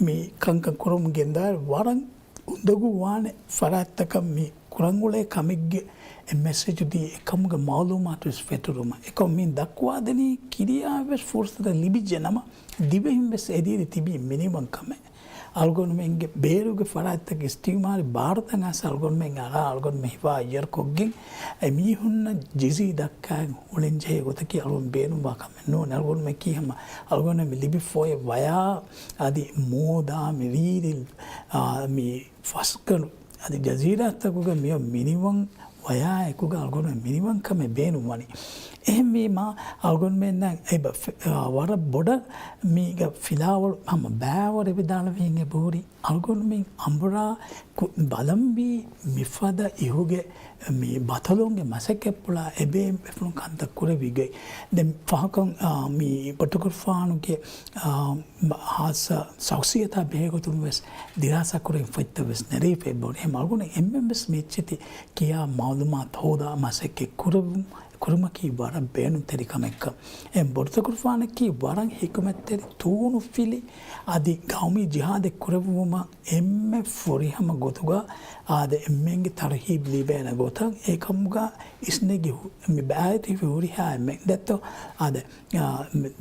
މި ކަންކަން ކުރަމުން ގެންދާއިރު ވަރަށް އުނދަގޫ ވާނެ ފަރާތްތަކަށް މި ކުރަން އުޅޭ ކަމެއްގެ އެ މެސެޖު ދީ އެކަމުގެ މައުލޫމާތު ވެސް ފެތުރުމަށް. އެކަމު މި ދައްކުވާދެނީ ކިރިޔާ ވެސް ފުރުސަތެއް ލިބިއްޖެ ނަމަ، ދިވެހިން ވެސް އެދިޔައީ ތިބީ މިނިވަން ކަމެއް. އަޅުގަނޑުމެންގެ ބޭރުގެ ފަރާތްތަކަށް އިސްތިއުމާރީ ބާރުތައް އައިސް އަޅުގަނޑުމެން އަރާ އަޅުގަނޑުމެން ހިފާ އެއްޔަރު ކޮށްގެން އެ މީހުންނަށް ޖިޒީ ދައްކާ އުޅެން ޖެހޭ ގޮތަކީ އަޅުގަނޑު ބޭނުންވާ ކަމެއް ނޫން. އަޅުގަނޑުމެން ކީ ހަމަ އަޅުގަނޑު މި ލިބިފައި ވަޔާ އަދި މޫދާ މި ވީރި، އާ، މި ފަސްގަނޑު އަދި ޖަޒީރާތަކުގަ މިއޮތް މިނިވަން ވަޔާ އެކުގަ އަޅުގަނޑުމެން މިނިވަންކަމެއް ބޭނުންވަނީ. އެހެންވީމާ، އަޅުގަނޑުމެންނަށް އެބަ ފެ-، އާ، ވަރަށް ބޮޑަށް މީގަ ފިލާވަޅު ހަމަ ބައިވަރު ވިދާޅުވީ އެބަހުރި. އަޅުގަނޑުމެން އަނބުރާ ކު-، ބަލަންވީ މިފަދަ އިހުގެ މި ބަތަލުންގެ މަސައްކަތްޕުޅާ އެބޭ އެފުޅުން ކަންތައް ކުރެވިގޮތް. ދެން ފަހަކަށް، އާ، މި ބޮޑުތަކުރުފާނުގެ، އާ، މަ-، ހާއްސަ ޝަޚްޞިއްޔަތާ ބެހޭގޮތުން ވެސް ދިރާސާ ކުރެވި ފޮތްތައް ވެސް ނެރެވިފައި އެބަހުރި. އެހެން އަޅުގަނޑު އެންމެން ވެސް މި އެއްޗެތި ކިޔާ މައުލޫމާތު ހޯދާ މަސައްކަތް ކުރެވުން، ކުރުމަކީ ވަރަށް ބޭނުންތެރި ކަމެއްކަން. އެ ބޮޑުތަކުރުފާނަކީ ވަރަށް ހިކުމަތްތެރި ތޫނުފިލި އަދި ގައުމީ ޖިހާދެއް ކުރެއްވުމަށް އެންމެ ފުރިހަމަ ގޮތުގަ އާދެ، އެންމެންގެ ތަރުހީބް ލިބޭނެ ގޮތަށް އެކަމުގަ އިސްނެގި ހު-، މި ބައިތި ހުރިހާ އެންމެން ދެއްތޯ އާދެ، އާ،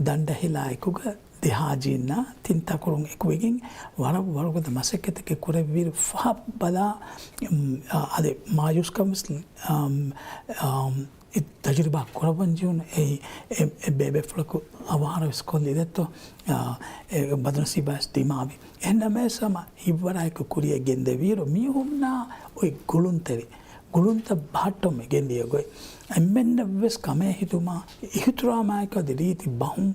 ދަނޑަހިލާ އެކުގަ ދެ ހާޖީންނާ ތިން ތަކުރުން އެކުވެގެން ވަރަށް ވަރުގަދަ މަސައްކަތެއް ކުރެއްވިއިރު ފަހަށް ބަލާ، އާ، އާދެ، މާޔޫސްކަން ވެސް، އާ، އާ، އެ ތަޖުރިބާ ކުރައްވަން ޖެހުނު އެ، އެ، އެ ބޭބޭފުޅަކު އަވަހާރަ ވެސް ކޮށްލި ދެއްތޯ، އާ، އެ ބަދުނަސީބާ ވެސް ދިމާވި. އެހެންނަމަވެސް ހަމަ ހިތްވަރާއެކު ކުރިއަށް ގެންދެވިއިރު މީހުންނާ އޮތް ގުޅުންތެރި، ގުޅުންތައް ބަހައްޓަމުން ގެންދިޔަ ގޮތް އެންމެންނަށް ވެސް ކަމޭ ހިތުމާ އިހުތިރާމާއެކު އަދި ރީތި ބަހުން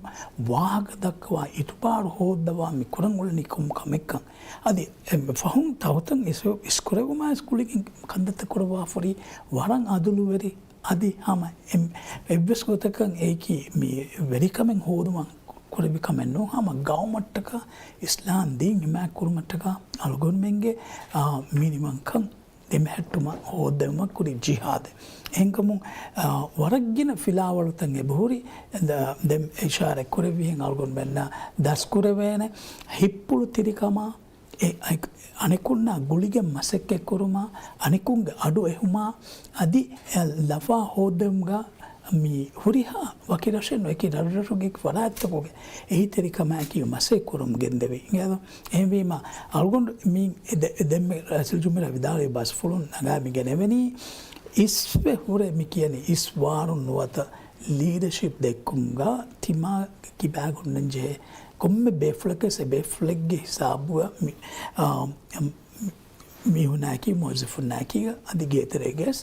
ވާހަކަ ދައްކަވާ އިތުބާރު ހޯއްދަވާ މި ކުރަން އުޅެނީ ކޮން ކަމެއްކަން. އަދި އެ ފަހުން ތަހުތަން އިސް، އިސް ކުރެވުމާ އިސް ގުޅިގެން ކަންތައްތައް ކުރައްވާފަ ހުރީ ވަރަށް އަދުލުވެރި. އަދި ހަމަ އެ-، އެއްވެސް ގޮތަކަށް އެއީކީ މި ވެރިކަމެއް ހޯދުމަށް ކުރެއްވި ކަމެއް ނޫން. ހަމަ ގައުމަށްޓަކާ އިސްލާމް ދީން ހިމާޔަތް ކުރުމަށްޓަކާ އަޅުގަނޑުމެންގެ، އާ، މިނިވަންކަން ދެމެހެއްޓުމަށް ހޯއްދެވުމަށް ކުރި ޖިހާދެއް. އެހެންކަމުން، އާ، ވަރަށް ގިނަ ފިލާވަޅުތައް އެބަހުރި، ދ-، ދެން އިޝާރަތް ކުރެއްވިހެން އަޅުގަނޑުމެންނަށް ދަސްކުރެވޭނެ ހިތްޕުޅު ތިރިކަމާ، އެ، އަނެކު-، އަނެކުންނާ ގުޅިގެން މަސައްކަތްކުރުމާ، އަނެކުންގެ އަޑު އެހުމާ، އަދި އެ ލަފާ ހޯއްދެވުމުގަ މި ހުރިހާ ވަކި ރަށެއް ނޫން އެކި ރަށްރަށުގެ ފަރާތްތަކުގެ އެހީތެރިކަމާއެކީ މަސައްކަތް ކުރަމުން ގެންދެވި. އިނގޭތޯ؟ އެހެންވީމާ، އަޅުގަނޑު މި އެ ދެ-، ދެންމެ ރައީސުލްޖުމްހޫރިއްޔާ ވިދާޅުވި ބަސްފުޅުން ނަގާ މި ގެނެވެނީ، އިސްވެ ހުރެ މި ކިޔަނީ އިސް ވާރުން ނުވަތަ ލީޑަޝިޕް ދެއްކުމުގަ ތިމާގެ ކިބާގަ ހުންނަން ޖެހޭ ކޮންމެ ބޭފުޅަކަސް އެ ބޭފުޅެއްގެ ހިސާބުގަ މި-، އާ، މީހުންނާއެކީ މުވައްޒަފުންނާއެކީގަ އަދި ގޭތެރޭގަސް،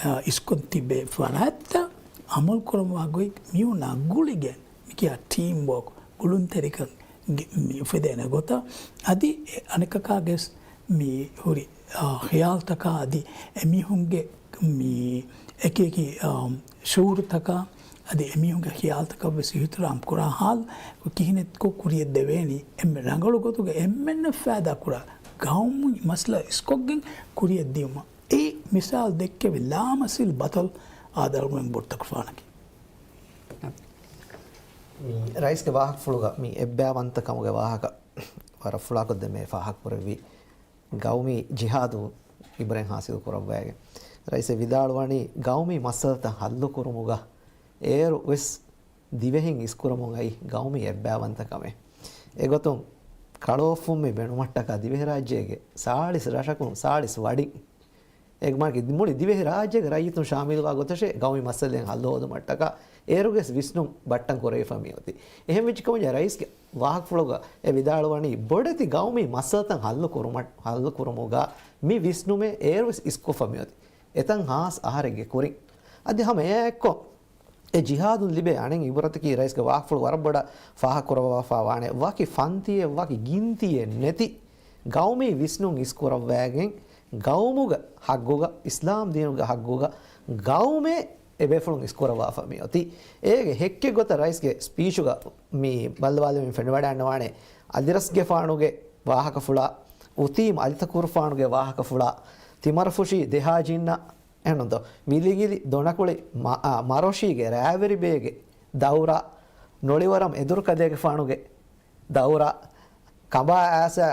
އާ، އިސްކޮށް ތިބޭ ފަރާތްތައް އަމަލު ކުރަމުވާ ގޮތް މީހުންނާ ގުޅިގެން މިކިޔާ ޓީމް ވޯކް، ގުޅުންތެރިކަން، ގެ-، މި އުފެދޭނެ ގޮތަށް، އަދި އެ އަނެކަކާގެސް މި ހުރި، އާ، ޚިޔާލުތަކާ އަދި އެމީހުންގެ މި އެކި އެކި، އާ، ޝުޢޫރުތަކާ އަދި އެމީހުންގެ ޚިޔާލުތަކަށް ވެސް އިޙްތިރާމް ކުރާ ޙާލު ކިހިނެއްކޮށް ކުރިއަށް ދެވޭނީ؟ އެންމެ ރަނގަޅު ގޮތުގަ އެންމެންނަށް ފައިދާ ކުރާ ގައުމީ މައްސަލަ އިސްކޮށްގެން ކުރިއަށް ދިޔުމަށް. އެ މިސާލު ދެއްކެވި ލާމަސީލް ބަތަލް އާދަޅުގެން ބޮޑުތަކުފާނަކީ. މި ރައީސްގެ ވާހަކަފުޅުގަ މި އެއްބައިވަންތަކަމުގެ ވާހަކަ ވަރަށް ފުޅާކޮށްދެމޭ ފާހަގަކުރެއްވި ގައުމީ ޖިހާދު އިބްރަތް ޙާޞިލު ކުރައްވައިގެން. ރައީސް ވިދާޅުވަނީ ގައުމީ މައްސަލަތައް ޙައްލު ކުރުމުގަ އޭރު ވެސް ދިވެހިން އިސްކުރަމުން އައި ގައުމީ އެއްބައިވަންތަކަމެއް. އެގޮތުން ކަޅުއޮށްފުންމި ބޭނުމަށްޓަކާ ދިވެހިރާއްޖޭގެ ސާޅީސް ރަށަކުން ސާޅީސް ވަޑިން އެ މާކި މުޅި ދިވެހި ރާއްޖޭގެ ރައްޔިތުން ޝާމިލުވާ ގޮތަށޭ ގައުމީ މައްސަލައިން ހައްލު ހޯދުމަށްޓަކާ އޭރުގެ ވިސްނުން ބައްޓަން ކުރެވިފަ މިއޮތީ. އެހެން ވެއްޖި ކަމުން ރައީސްގެ ވާހަކަފުޅުގަ އެ ވިދާޅުވަނީ ބޮޑެތި ގައުމީ މައްސަލަތައް ހައްލު ކުރުމަށް، ހައްލު ކުރުމުގަ މި ވިސްނުމެއް އޭރު ވެސް އިސްކޮށްފަ މިއޮތީ. އެތަން ހާސް އަހަރެއްގެ ކުރިން. އަދި ހަމަ އެއާ އެއްކޮށް އެ ޖިހާދުން ލިބޭ އަނެއް އިބުރަތަކީ ރައީސްގެ ވާހަކަފުޅު ވަރަށް ބޮޑަށް ފާހަގަކުރައްވާފާ ވާނެ. ވަކި ފަންތިއެއް، ވަކި ގިންތިއެއް ނެތި ގައުމީ ވިސްނުން އިސްކުރައްވައިގެން ގައުމުގެ ހައްގުގަ، އިސްލާމް ދީނުގެ ހައްގުގަ ގައުމެއް އެބޭފުޅުން އިސްކުރައްވާފަ މިއޮތީ. އޭގެ ހެއްކެއް ގޮތަށް ރައީސްގެ ސްޕީޗުގަ މި ބައްލަވާލެވެން ފެނިވަޑައިގަންނަވާނެ އަލިރަސްގެފާނުގެ ވާހަކަފުޅާ، އުތީމް އަލިތަކުރުފާނުގެ ވާހަކަފުޅާ، ތިމަރަފުށީ ދެހާޖިންނަށް އެހެންނުންތޯ؟ ވިލިގިލި ދޮނަކުޅި މަ-، އާ، މަރޮށީގެ ރާވެރިބޭގެ ދައުރާ، ނޮޅިވަރަމް އެދުރުކަލޭގެފާނުގެ ދައުރާ، ކަނބާ އާސާ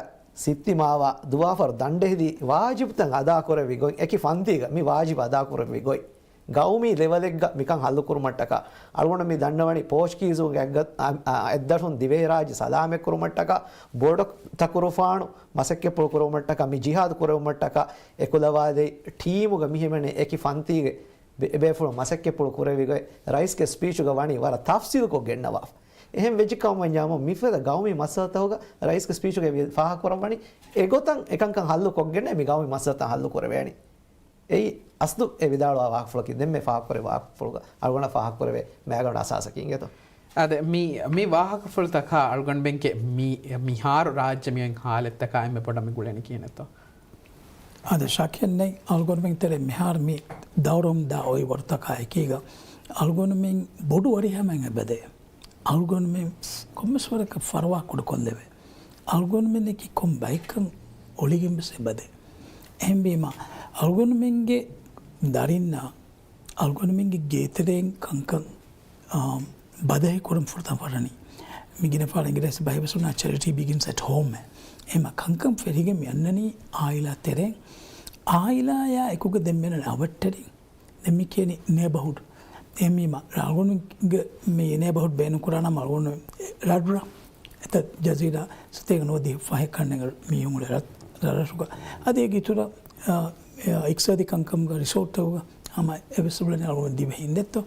ސިއްތިމާވާ ދުވާފަރު ދަނޑެހިލި ވާޖިބުތައް އަދާކުރެއްވި ގޮތް، އެކި ފަންތީގަ މި ވާޖިބު އަދާކުރެއްވި ގޮތް، ގައުމީ ލެވަލެއްގަ މިކަން ހައްލުކުރުމަށްޓަކާ، އަޅުގަނޑު މި ދަންނަވަނީ ޕޯޗުގީޒުންގެ އަތް-، އަ-، އަ-، އަތްދަށުން ދިވެހިރާއްޖެ ސަލާމަތްކުރުމަށްޓަކާ، ބޮޑު ތަކުރުފާނު މަސައްކަތްޕުޅު ކުރެވުމަށްޓަކާ މި ޖިހާދު ކުރެވުމަށްޓަކާ އެކުލަވާލެއް ޓީމުގަ މިހެމެނޭ އެކި ފަންތީގެ ބޭ-، ބޭފުޅުން މަސައްކަތްޕުޅު ކުރެވި ގޮތް ރައީސްގެ ސްޕީޗުގަ ވަނީ ވަރަށް ތަފްސީލުކޮށް ގެންނަވާފަ. އެހެން ވެއްޖެ ކަމަށް ވަންޏާމު މިފަދަ ގައުމީ މައްސަލަތަކުގަ ރައީސްގެ ސްޕީޗުގަ ފާހަގަކުރައްވަނީ އެގޮތަށް އެކަންކަން ހައްލު ކޮށްގެން މި ގައުމީ މައްސަލަތައް ހައްލު ކުރެވޭނީ. އެއީ އަސްލު އެ ވިދާޅުވާ ވާހަކަފުޅަކީ. ދެންމެ ފާހަގަކުރެވޭ ވާހަކަފުޅުގަ އަޅުގަނޑަށް ފާހަގަކުރެވޭ މައިގަނޑު އަސާސަކީ އިނގޭތޯ؟ އާދެ، މި، މި ވާހަކަފުޅުތަކާ އަޅުގަނޑުމެންގެ މި، މިހާރު ރާއްޖެ މިއޮތް ހާލަތްތަކާ އެންމެ ބޮޑަށް މި ގުޅެނީ ކިހިނެއްތޯ؟ އާދެ، ޝައްކެއް ނެތް. އަޅުގަނޑުމެން ތެރޭ މިހާރު މި ދައުރުން ދާ އޮތް ވަރުތަކާ އެކީގަ އަޅުގަނޑުމެން ބޮޑު ވަރިހަމައިން އެބަދޭ. އަޅުގަނޑުމެން ކޮންމެސް ވަރަކަށް ފަރުވާ ކުޑަކޮށްލެވޭ. އަޅުގަނޑުމެންނަކީ ކޮން ބައެއްކަން އޮޅިގެން ވެސް އެބަދޭ. އެހެންވީމަ، އަޅުގަނޑުމެންގެ ދަރިންނާ، އަޅުގަނޑުމެންގެ ގޭތެރެއިން ކަންކަން، އާ، ބަދަހި ކުރަން ފުރަތަމަ ފަށަނީ. މި ގިނަ ފަހަރަށް އިނގިރޭސި ބަހެއް ވެސް އޮންނާނެ، Charity begins at home. އެހެންމަ ކަންކަން ފެށިގެން މި އަންނަނީ އާއިލާ ތެރެއިން. އާއިލާޔާ އެކުގަ ދެން މިއަންނަނީ އަވަށްޓެރިން. ދެން މި ކިޔަނީ ނޭބަހުޑް. އެހެންވީމަ، އަޅުގަނޑުގެ މި ނޭބަހުޑް ބޭނުންކުރާނަމަ އަޅުގަނޑު ރަށްރަށް އެތައް ޖަޒީރާ ސަތޭކަ ނުވަދިހަ ފަހެއް ކަންނޭނގެ މީހުން އުޅޭ ރަށް، ރަށްރަށުގަ. އަދި އޭގެ އިތުރަށް، އާ، އާ، އިޤްތިޞާދީ ކަންކަމުގަ ރިސޯޓްތަކުގަ ހަމަ އެވެސް އުޅެނީ އަޅުގަނޑު ދިވެހިން ދެއްތޯ.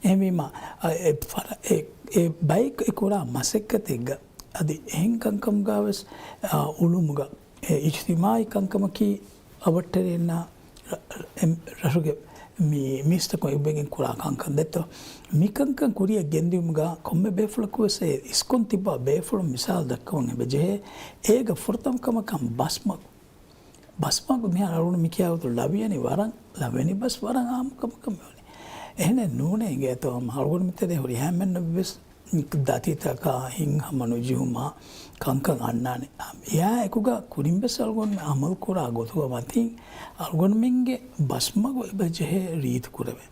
އެހެންވީމަ، އާ، އެ ފަރ-، އެ، އެ ބައެއް އެ ކުރާ މަސައްކަތެއްގަ އަދި އެހެން ކަންކަމުގަ ވެސް، އާ، އުޅުމުގަ އެ އިޖްތިމާޢީ ކަންކަމަކީ އަވަށްޓެރިންނާ ރަ-، އެ ރަށުގެ މި މީސްތަކުން އެއްވެގެން ކުރާ ކަންކަން ދެއްތޯ. މި ކަންކަން ކުރިއަށް ގެންދިއުމުގަ ކޮންމެ ބޭފުޅަކު ވެސް އެ އިސްކޮން ތިއްބާ ބޭފުޅުން މިސާލު ދައްކަވަން އެބަޖެހޭ. އޭގަ ފުރަތަމަ ކަމަކަށް ބަސްމަގު. ބަސްމަގު މިހާރު އަޅުގަނޑު މި ކިޔާ ގޮތުން ލަވިޔަނި ވަރަށް، ލަވިޔަނި ބަސް ވަރަށް އާއްމު ކަމަކަށް މިވަނީ. އެހެނެއް ނޫނޭ އިނގޭތޯ، ހަމަ އަޅުގަނޑު މިތެރޭ ހުރިހާ އެންމެންނަށް ވެސް ދަތިތަކާ ހިތްހަމަ ނުޖެހުމާ ކަންކަން އަންނާނެ. އެއާ އެކުގަ ކުރިން ވެސް އަޅުގަނޑުމެން އަމަލު ކުރާ ގޮތުގަ މަތިން އަޅުގަނޑުމެންގެ ބަސްމަގު އެބަޖެހޭ ރީތި ކުރެވޭ.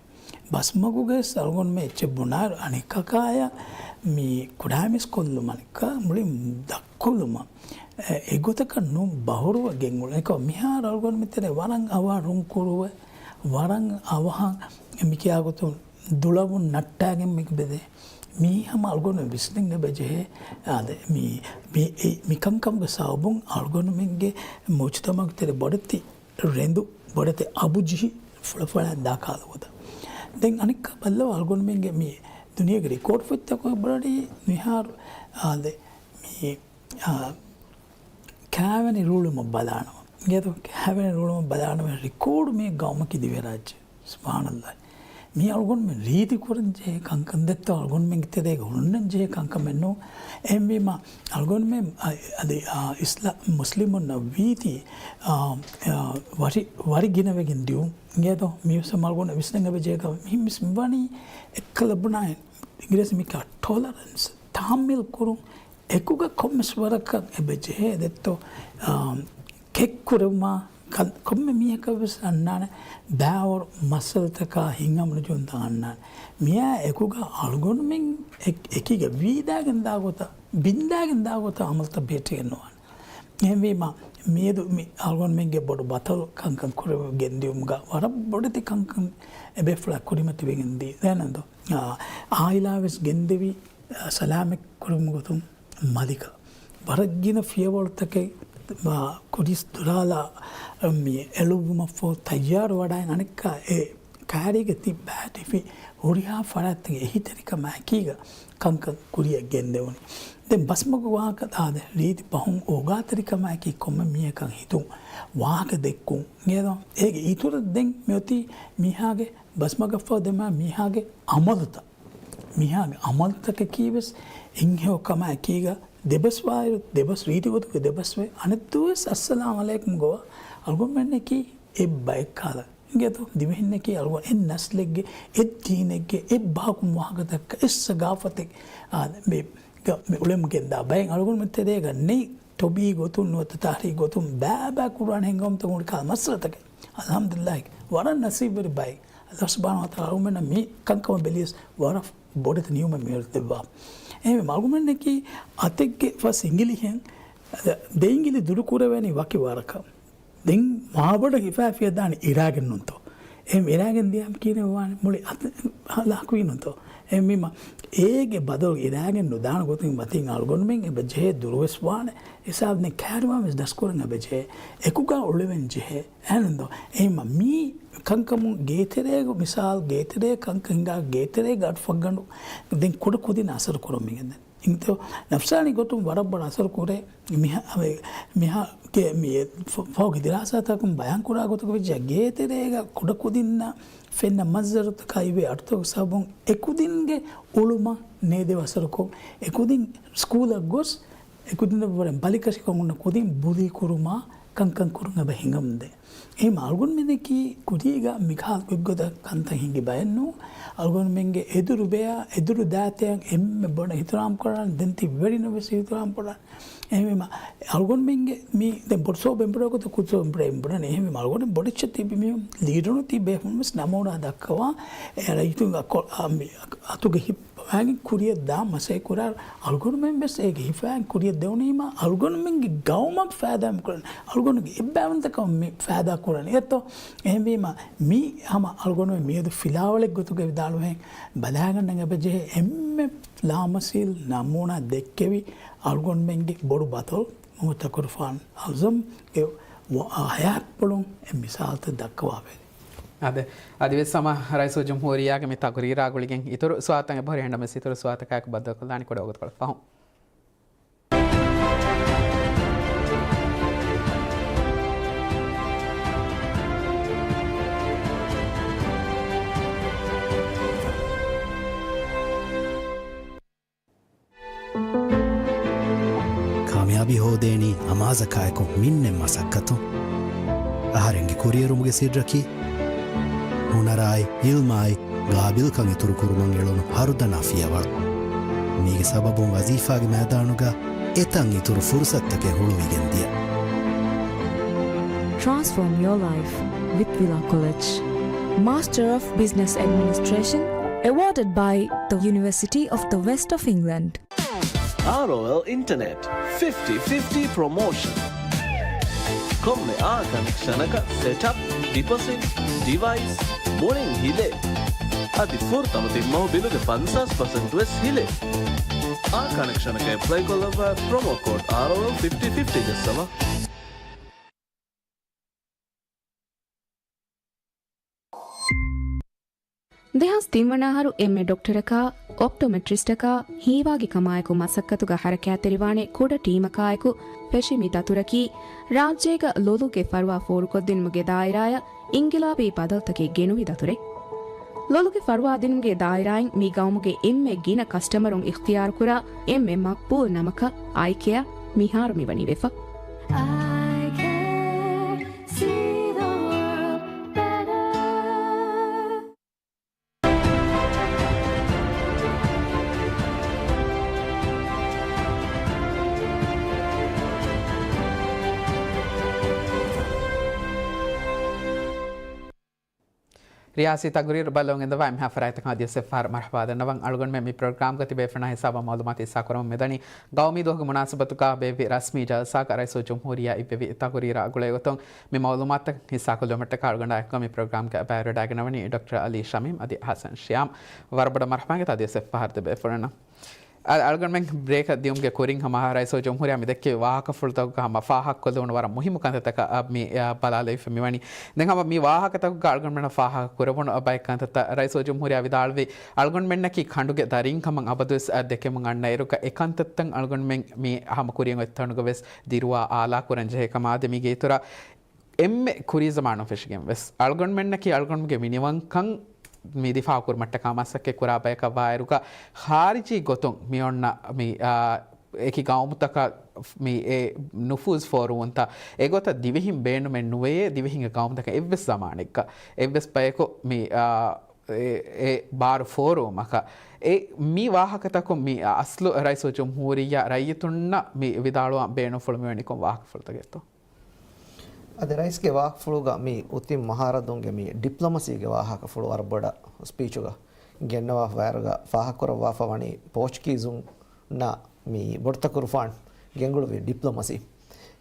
ބަސްމަގުގައި އަޅުގަނޑުމެން އެއްޗެއް ބުނާއިރު އަނެއްކަކާޔަށް މި ކުޑައިމީސް ކޮށްލުމަށް މުޅި ދަށްކޮށްލުމަށް އެ، އެގޮތަކަށް ނޫން ބަހުރުވެ ގެންގުޅޭ. އެކަމަކު މިހާރު އަޅުގަނޑު މިތެރޭ ވަރަށް އަވަހަށް ރުންކުރުވެ، ވަރަށް އަވަހަށް މިކިޔާ ގޮތުން ދުޅަވުން ނައްޓާގެން މި ބެދޭ. މީ ހަމަ އަޅުގަނޑު ވިސްނިން އެބަޖެހޭ. އާދެ، މި، މި، އެ، މިކަންކަމުގެ ސަބަބުން އަޅުގަނޑުމެންގެ މުޖުތަމަޢުގެ ތެރޭ ބޮޑެތި ރެނދު، ބޮޑެތި އަބު ޖެހި ފުޅަފުޅާ ދާ ކާލަ ގޮތަށް. ދެން އަނެއްކާ ބައްލަވާ އަޅުގަނޑުމެންގެ މި ދުނިޔޭގެ ރެކޯޑް ފޮތްތަކުގަ ބުނަނީ މިހާރު، އާދެ، މި އާ، ކާވެނި ރޫޅުމަށް ބަލާނަމަ. އިނގޭތޯ، ކާވެނި ރޫޅުމަށް ބަލާނަމަ ރެކޯޑު މި ގައުމަކީ ދިވެހިރާއްޖެ. ސުބްޙާނައްލާހް. މީ އަޅުގަނޑުމެން ރީތި ކުރަން ޖެހޭ ކަންކަން ދެއްތޯ، އަޅުގަނޑުމެންގެ ތެރޭގަ ހުންނަން ޖެހޭ ކަންކަމެއް ނޫން. އެހެންވީމަ އަޅުގަނޑުމެން އަ، އަދި، އާ، އިސްލާ-، މުސްލިމުންނަށް ވީތީ، އާ، އާ، ވަރި، ވަރި ގިނަވެގެން ދިޔުން. އިނގޭތޯ؟ މީވެސް އަޅުގަނޑު ވިސްނަން އެބަޖެހޭ ކަމެއް. މި-، މިސް މިވަނީ އެއްކަލަ ބުނާއި، އިނގިރޭސި މިކާ ޓޮލަރެންސް، ތަހައްމަލް ކުރުން. އެކުގަ ކޮންމެސް ވަރަކަށް އެބަ ޖެހޭ ދެއްތޯ، އާ، ކެއްކުރެވުމާ ކަން-، ކޮންމެ މީހަކަށް ވެސް އަންނާނެ ބާވަރު މައްސަލަތަކާ ހިތްހަމަނުޖެހުންތައް އަންނާނެ. މިއާ އެކުގަ އަޅުގަނޑުމެން އެ-، އެކީގަ ވީދާގެން ދާ ގޮތަށް، ބިންދާގެން ދާ ގޮތަށް އަމަލުތައް ބެހެއްޓިގެން ނުވާނެ. އެހެންވީމަ، މިއަދު މި އަޅުގަނޑުމެންގެ ބޮޑު ބަތަލު ކަންކަން ކުރެވިގެން ދިޔުމުގަ ވަރަށް ބޮޑެތި ކަންކަން އެބޭފުޅާ ކުރިމަތިވެގެން ދީ. ދެން އަދި، އާ، އާއިލާ ވެސް ގެންދެވި، އާ، ސަލާމަތް ކުރުމުގެ ގޮތުން މަލިކަށް ވަރަށް ގިނަ ފިޔަވަޅުތަކެއް، އާ، ކުރިސް ދުރާލާ، މި އެޅުއްވުމަށްފަހު ތައްޔާރު ވަޑައި އަނެއްކާ އެ ކާރީގަ ތިއްބާ ދިފި ހުރިހާ ފަރާތްތަކެއް އެހީތެރިކަމާއެކީގަ ކަންކަން ކުރިއަށް ގެންދެވުނީ. ދެން ބަސްމަގު ވާހަކަ ދާދެ ރީތި ބަހުން އޯގާތެރިކަމާއެކީ ކޮންމެ މީހަކަށް ހިތުން ވާހަކަ ދެއްކުން. އޭގެ އިތުރަށް ދެން މިއޮތީ މީހާގެ ބަސްމަގަށްފަހު ދެމާ މީހާގެ އަމަލުތައް. މީހާގެ އަމަލުތަކަކީ ވެސް އެންހެޔޮ ކަމާއެކީގަ ދެބަސްވާއިރު، ދެބަސް ރީތި ގޮތުގެ ދެބަސްވެ، އަނެއްދުވަސް އައްސަލާމް ޢަލައިކުމް ގޮވާ އަޅުގަނޑުމެންނަކީ އެއްބައެއް ކަހަލަ. އިނގޭތޯ؟ ދިވެހިންނަކީ އަޅުގަނޑު އެއް ނަސްލެއްގެ، އެއް ދީނެއްގެ، އެއް ބަހަކުން ވާހަކަތަކަށް، އެއް ސަގާފަތެއް، އާ، މި، ގަ-، މި އުޅެމުގެންދާ ބައެއް އަޅުގަނޑުމެން ތެރޭގަ ނެތް. ތޮބީ ގޮތުން ނުވަތަ ތާރީޚީ ގޮތުން ބައިބައި ކުރާނެ ހިނގަމުތައް ހުރި ކަހަލަ މައްސަލަތަކެއް. އަލްޙަމްދުލިއްލާހި، ވަރަށް ނަސީބުވެރި ބައެއް. އަލްލާހު ސުބްޙާނަހޫ ވަތަޢާލާ އަޅުގަނޑުމެންނަށް މި ކަންކަމަށް ބެލިޔަސް ވަރަށް ބޮޑެތި ނިޢުމަތް މިއުޅެވި. އެހެންވީމަ އަޅުގަނޑުމެންނަކީ އަތެއްގެ ފަސް އިނގިލިހެން ދެ އިނގިލި ދުރު ކުރެވޭނީ ވަކި ވަރަކަށް. ދެން މާބޮޑަށް ހިފާފިޔަ ދާނީ އިރާގެން ނޫންތޯ؟ އެހެން އިރާގެން ދިޔާމަ ކިހިނެއް ވާނެ؟ މުޅި އަތު ހަލާކުވީ ނޫންތޯ؟ އެހެންވީމަ އޭގެ ބަދަލު އިރާގެން ނުދާނެ ގޮތުން މަތިން އަޅުގަނޑުމެން އެބަ ޖެހޭ ދުރުވެސް ވާނެ. ހިސާބު ދެން ކައިރިވާން ވެސް ދަސްކުރަން އެބަ ޖެހޭ. އެކުގަ އުޅެވެން ޖެހޭ. އެހެންނުންތޯ؟ އެހެންވީމަ މީ ކަންކަމުން ގޭތެރޭގަ މިސާލު ގޭތެރޭ ކަންކަން ހިނގާ ގޭތެރޭގަ އަޑު ފައްގަނޑު ދެން ކުޑަ ކުދިން އަސަރު ކުރަމުން އިނގެންދެން. އިނގޭތޯ؟ ނަފްސާނީ ގޮތުން ވަރަށް ބޮޑަށް އަސަރު ކުރޭ. މިހާ-، މިހާގެ މި ފަ-، ފަހުގެ ދިރާސާތަކުން ބަޔާން ކުރާ ގޮތަކަށް ވެއްޖެ ގޭތެރޭގަ ކުޑަ ކުދިންނަށް ފެންނަ މަންޒަރުތަކާ އިވޭ އަޑުތަކުގެ ސަބަބުން އެކުދިންގެ އުޅުމަށް ނޭދެވި އަސަރުކޮށް، އެކުދިން ސްކޫލަށް ގޮސް، އެކުދިންނަށް ވަރަށް ބަލިކަށިކޮށް އޮންނަ ކުދިން ބުލީ ކުރުމާ ކަންކަން ކުރުން އެބަ ހިނގަމުންދޭ. އެހެން އަޅުގަނޑުމެންނަކީ ކުރީގަ މިކަހަލަ ގޮތްގޮތަށް ކަންތައް ހިނގި ބައެއްނޫ. އަޅުގަނޑުމެންގެ އެދުރު ބެޔާ، އެދުރު ދާތައަށް އެންމެ ބޮޑަށް އިޙްތިރާމް ކުރާނެ. ދެން ތި ވެރިންނަށް ވެސް އިޙްތިރާމް ކުރާނެ. އެހެންވީމަ، އަޅުގަނޑުމެންގެ މީ ދެން ބޮޑު ސޯ ބެންބުރާ ގޮތަށް ކުދި ސޯ ބެންބުރާ އެނބުރާނެ. އެހެންވީމަ، އަޅުގަނޑު ބޮޑެއްޗެއް ތިބި މީހުން ލީޑަރުން ތިބޭފުޅުން ވެސް ނަމޫނާ ދައްކަވާ، އެ ރައްޔިތުން އަތުގެ ހިފާގެން ކުރިއަށް ދާ މަސައްކަތް ކުރާ، އަޅުގަނޑުމެން ވެސް އޭގެ ހިފާގެން ކުރިއަށް ދެވުނީމަ، އަޅުގަނޑުމެންގެ ގައުމަށް ފައިދާ ކުރަން، އަޅުގަނޑުގެ އެއްބައިވަންތަކަމަށް މި ފައިދާ ކުރަނީ އެއްތޯ؟ އެހެންވީމަ، މި ހަމަ އަޅުގަނޑުމެން މިއަދު ފިލާވަޅެއް ގޮތުގައި ވިދާޅުވެހެން ބަލާގަންނަން އެބަޖެހޭ އެންމެ ލާމަސީލް ނަމޫނާ ދެއްކެވި އަޅުގަނޑުމެންގެ ބޮޑު ބަތަލު މުހައްމަދު ތަކުރުފާން އަޢުޒަމްގެ ވަ-، ހަޔާތްޕުޅުން އެ މިސާލުތައް ދައްކަވާފައި. އާދެ، އަދިވެސް ހަމަ ރައީސުލްޖުމްހޫރިއްޔާގެ މި ތަޤުރީރާ ގުޅިގެން އިތުރު ސުވާލުތައް އެބަހުރި. އެހެންނަމަވެސް އިތުރު ސުވާލުތަކާއެކު ބައްދަލުކޮށްލާނީ ކުޑަ ވަގުތުކޮޅެއް ފަހުން. ކާމިޔާބީ ހޯދޭނީ އަމާޒަކާއެކު މިންނެއް މަސައްކަތުން. އަހަރެންގެ ކުރިއެރުމުގެ ސިއްރަކީ، ހުނަރާއި، ޢިލްމާއި، ގާބިލްކަން އިތުރުކުރުމަށް އެޅުނު ހަރުދަނާ ފިޔަވަޅު. މީގެ ސަބަބުން ވަޒީފާގެ މައިދާނުގަ އެތަން އިތުރު ފުރުސަތުތަކެއް ހުޅުވިގެން ދިޔަ. Transform your life with Villa College. Master of Business Administration, awarded by the University of the West of England. އާރްއޯއެލް އިންޓަނެޓް ފިފްޓީ ފިފްޓީ ޕްރޮމޯޝަން. ކޮންމެ އާ ކަނެކްޝަނަކަށް ސެޓްއަޕް، ޑިޕޮޒިޓް، ޑިވައިސް މުޅިން ހިލޭ. އަދި ފުރަތަމަ ތިން މަހު ބިލުގެ ފަންސާސް ޕަސެންޓް ވެސް ހިލޭ. އާ ކަނެކްޝަނަކަށް އެޕްލައި ކޮށްލައްވާ ޕްރޮމޯ ކޯޑް އާރްއޯއެލް ފިފްޓީ ފިފްޓީ ޖައްސަވާ. ދެހާސް ތިން ވަނަ އަހަރު އެންމެ ޑޮކްޓަރަކާ، އޮޕްޓޮމެޓްރިސްޓަކާ ހީވާގި ކަމާއެކު މަސައްކަތުގަ ހަރަކާތްތެރިވާނެ ކުޑަ ޓީމަކާއެކު ފެށި މި ދަތުރަކީ، ރާއްޖޭގަ ލޮލުގެ ފަރުވާ ފޯރުކޮށްދިނުމުގެ ދާއިރާއަށް އިންގިލާބީ ބަދަލުތަކެއް ގެނުވި ދަތުރެއް. ލޮލުގެ ފަރުވާ ދިނުމުގެ ދާއިރާއިން މި ގައުމުގެ އެންމެ ގިނަ ކަސްޓަމަރުން އިޚްތިޔާރުކުރާ އެންމެ މަޤްބޫލް ނަމަކަށް އައިކެއާ މިހާރު މިވަނީ ވެފަ. ރިޔާސީ ތަގުރީރު ބައްލަވަން އެދަވާ އެންމެހާ ފަރާތްތަކަށް އަދިވެސް އެއްފަހަރު މަރުޙަބާ ދަންނަވަން. އަޅުގަނޑުމެން މި ޕްރޮގްރާމްގަ ތިބޭފުޅުންނާ ހިސާބަށް މަޢުލޫމާތު ހިއްސާކުރަމުން މިދަނީ. ގައުމީ ދުވަހުގެ މުނާސަބަތުގަ ބޭއްވި ރަސްމީ ޖަލްސާގަ ރައީސުލްޖުމްހޫރިއްޔާ އިއްވެވި ތަގުރީރާ ގުޅޭގޮތުން މި މަޢުލޫމާތުތައް ހިއްސާކޮށްލުމަށްޓަކާ އަޅުގަނޑާ އެކުގަ މި ޕްރޮގްރާމްގަ ބައިވެރިވެވަޑައިގަންނަވަނީ ޑޮކްޓަރ އަލީ ޝަމީމް އަދި ޙަސަން ޝިޔާމް. ވަރަށް ބޮޑަށް މަރުޙަބާ އިނގޭތޯ އަދިވެސް އެއްފަހަރު ތިބޭފުޅުންނަށް. އަ-، އަޅުގަނޑުމެން ބްރޭކަށް ދިޔުމުގެ ކުރިން ހަމަ ރައީސުލްޖުމްހޫރިއްޔާ މި ދެއްކެވި ވާހަކަފުޅުތަކުގަ ހަމަ ފާހަގަކޮށްލެވުނު ވަރަށް މުހިއްމު ކަންތައްތަކަށް މި، އަ، ބަލާލެވިފަ މިވަނީ. ދެން ހަމަ މި ވާހަކަތަކުގަ އަޅުގަނޑުމެންނަށް ފާހަގަކުރެވުނު ބައެއް ކަންތައްތައް ރައީސުލްޖުމްހޫރިއްޔާ ވިދާޅުވި އަޅުގަނޑުމެންނަކީ ކަނޑުގެ ދަރީން ކަމަށް އަބަދުވެސް، އަ، ދެކެމުން އަންނައިރުގަ އެ ކަންތައްތައް އަޅުގަނޑުމެން މި ހަމަ ކުރިއަށް އޮތްތަނުގަވެސް ދިރުވާ އާލާ ކުރަންޖެހޭ ކަމަށް. އާދެ، މީގެ އިތުރަށް އެންމެ ކުރީ ޒަމާނުން ފެށިގެން ވެސް އަޅުގަނޑުމެންނަކީ އަޅުގަނޑުމެންގެ މިނިވަންކަން މި ދިފާޢު ކުރުމަށްޓަކާ މަސައްކަތް ކުރާ ބަޔަކަށް ވާއިރުގަ، ޚާރިޖީ ގޮތުން މި އޮންނަ މި، އާ، އެކި ގައުމުތަކަށް މި އެ ނުފޫޒު ފޯރުވުންތައް އެގޮތަށް ދިވެހިން ބޭނުމެއް ނުވެޔޭ. ދިވެހިންގެ ގައުމުތަކަށް އެއްވެސް ޒަމާނެއްގަ އެއްވެސް ބަޔަކު މި، އާ، އެ، އެ ބާރު ފޯރުވުމަކަށް އެ މި ވާހަކަތަކުން މި އަސްލު ރައީސުލްޖުމްހޫރިއްޔާ ރައްޔިތުންނަށް މި ވިދާޅުވާން ބޭނުންފުޅު މިވަނީ ކޮން ވާހަކަފުޅުތަކެއްތޯ؟ އަދި ރައީސްގެ ވާހަކަފުޅުގަ މި އުތިން މަހާރަދުންގެ މި ޑިޕްލޮމަސީގެ ވާހަކަފުޅު ވަރަށް ބޮޑަށް ސްޕީޗުގަ ގެންނަވާފަ ވާއިރުގަ ފާހަގަކުރައްވާފަ ވަނީ ޕޯޗުގީޒުންނާ މި ބޮޑުތަކުރުފާނު ގެންގުޅުއްވި ޑިޕްލޮމަސީ.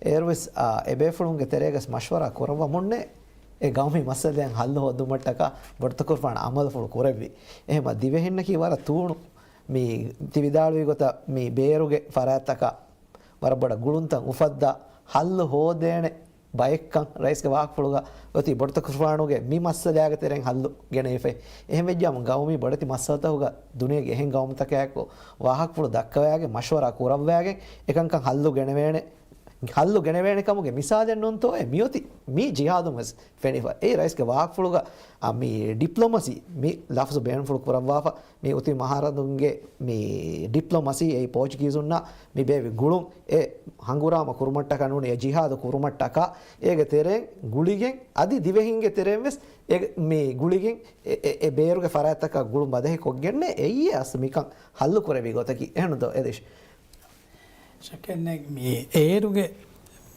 އޭރުވެސް، އާ، އެބޭފުޅުންގެ ތެރޭގަސް މަޝްވަރާ ކުރައްވަމުންނޭ އެ ގައުމީ މައްސަލައިން ހައްލު ހޯދުމަށްޓަކާ ބޮޑުތަކުރުފާނު އަމަލުފުޅު ކުރެއްވި. އެހެމަ ދިވެހިންނަކީ ވަރަށް ތޫނު މި ތި ވިދާޅުވި ގޮތަށް މި ބޭރުގެ ފަރާތްތަކަށް ވަރަށް ބޮޑަށް ގުޅުންތައް އުފައްދާ ހައްލު ހޯދޭނެ ބައެއްކަން ރައީސްގެ ވާހަކަފުޅުގަ އޮތީ ބޮޑުތަކުރުފާނުގެ މި މައްސަލާގެ ތެރެއިން ހައްލު ގެނެވިފައި. އެހެންވެއްޖާމު ގައުމީ ބޮޑެތި މައްސަލަތަކުގަ ދުނިޔޭގެ އެހެން ގައުމުތަކާއެކު ވާހަކަފުޅު ދައްކަވާގެން މަޝްވަރާ ކުރައްވާގެން އެކަންކަން ހައްލު ގެނެވޭނެ، ހައްލު ގެނެވޭނެ ކަމުގެ މިސާލެއް ނޫންތޯއޭ މިއޮތީ މި ޖިހާދުން ވެސް ފެނިފަ. އެއީ ރައީސްގެ ވާހަކަފުޅުގަ، އާ، މި ޑިޕްލޮމަސީ މި ލަފްޒު ބޭނުންފުޅު ކުރައްވާފަ. މި އުތި މަހާރަދުންގެ މި ޑިޕްލޮމަސީ އެއީ ޕޯޗުގީޒުންނާ މި ބޭއްވި ގުޅުން އެ ހަނގުރާމަ ކުރުމަށްޓަކާ ނޫނީ އެ ޖިހާދު ކުރުމަށްޓަކާ އޭގެ ތެރެއިން ގުޅިގެން އަދި ދިވެހިންގެ ތެރެއިން ވެސް އެ މި ގުޅިގެން އެ، އެ، އެ ބޭރުގެ ފަރާތްތަކަށް ގުޅުން ބަދަހި ކޮށްގެންނޭ އެއީ އަސްލު މިކަން ހައްލު ކުރެވި ގޮތަކީ. އެހެންނު ދޯ އެދިޝް؟ ޝައްކެއްނެތް މި އޭރުގެ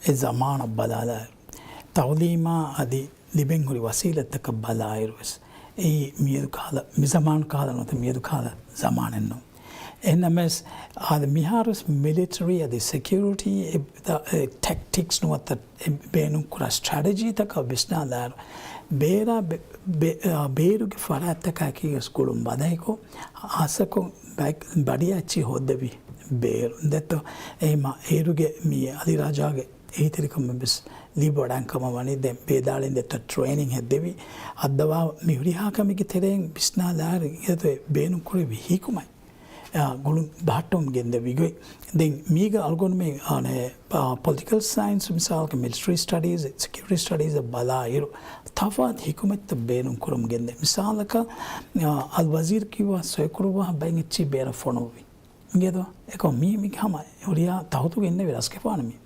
އެ ޒަމާނަށް ބަލާލާއިރު، ތައުލީމާ އަދި ލިބެން ހުރި ވަސީލަތްތަކަށް ބަލާއިރު ވެސް، އެއީ މިއަދު ކާލަ، މި ޒަމާނު ކާލަ ނުވަތަ މިއަދު ކާލަ ޒަމާނެއް ނޫން. އެހެންނަމަވެސް، އާދެ، މިހާރުވެސް މިލިޓަރީ އަދި ސެކިއުރިޓީ އެ، އެ ޓެކްޓިކްސް ނުވަތަ އެ ބޭނުންކުރާ ސްޓްރެޓެޖީތަކަށް ވިސްނާލާއިރު، ބޭރާ ބެ-، ބެ-، އާ، ބޭރުގެ ފަރާތްތަކާއެކީގަސް ގުޅުން ބަދަހިކޮށް، ހާއްސަކޮށް ބައި-، ބަޑިއައްޗި ހޯއްދެވި ބޭރު ދެއްތޯ، އެހެމަ އޭރުގެ މި އަލި ރާޖާގެ އެހީތެރިކަމެއް ވެސް ލިބިވަޑައިގެން ކަމަށް ވަނީ. ދެން ބޭދާޅިން ދެއްތޯ ޓްރޭނިން ހެއްދެވި އައްދަވާ މި ހުރިހާ ކަމެއްގެ ތެރެއިން ވިސްނާލާއިރު އެ ބޭނުންކުރެއްވި ހިކުމަތް އާ، ގުޅުން ބަހައްޓަވަން ގެންދެވި ގޮތް. ދެން މީގަ އަޅުގަނޑުމެން، އާނެ، އާ، ޕޮލިޓިކަލް ސައިންސް މިސާލަކަށް މިލިޓަރީ ސްޓަޑީޒް، ސެކިއުރިޓީ ސްޓަޑީޒް ބަލާއިރު، ތަފާތު ހިކުމަތްތައް ބޭނުން ކުރަމުން ގެންދޭ. މިސާލަކަށް، އާ، އަލް ވަޒީރު ކިޔުވާ ސޮއިކުރުއްވާ ބައެއް އެއްޗެއް ބޭނުން ފޮނުއްވި. އިނގޭތޯ؟ އެކަމަ މީ، މީގެ ހަމަ ހުރިހާ ތަހުތުގެ އިންނެވި ރަސްގެފާނު މީ.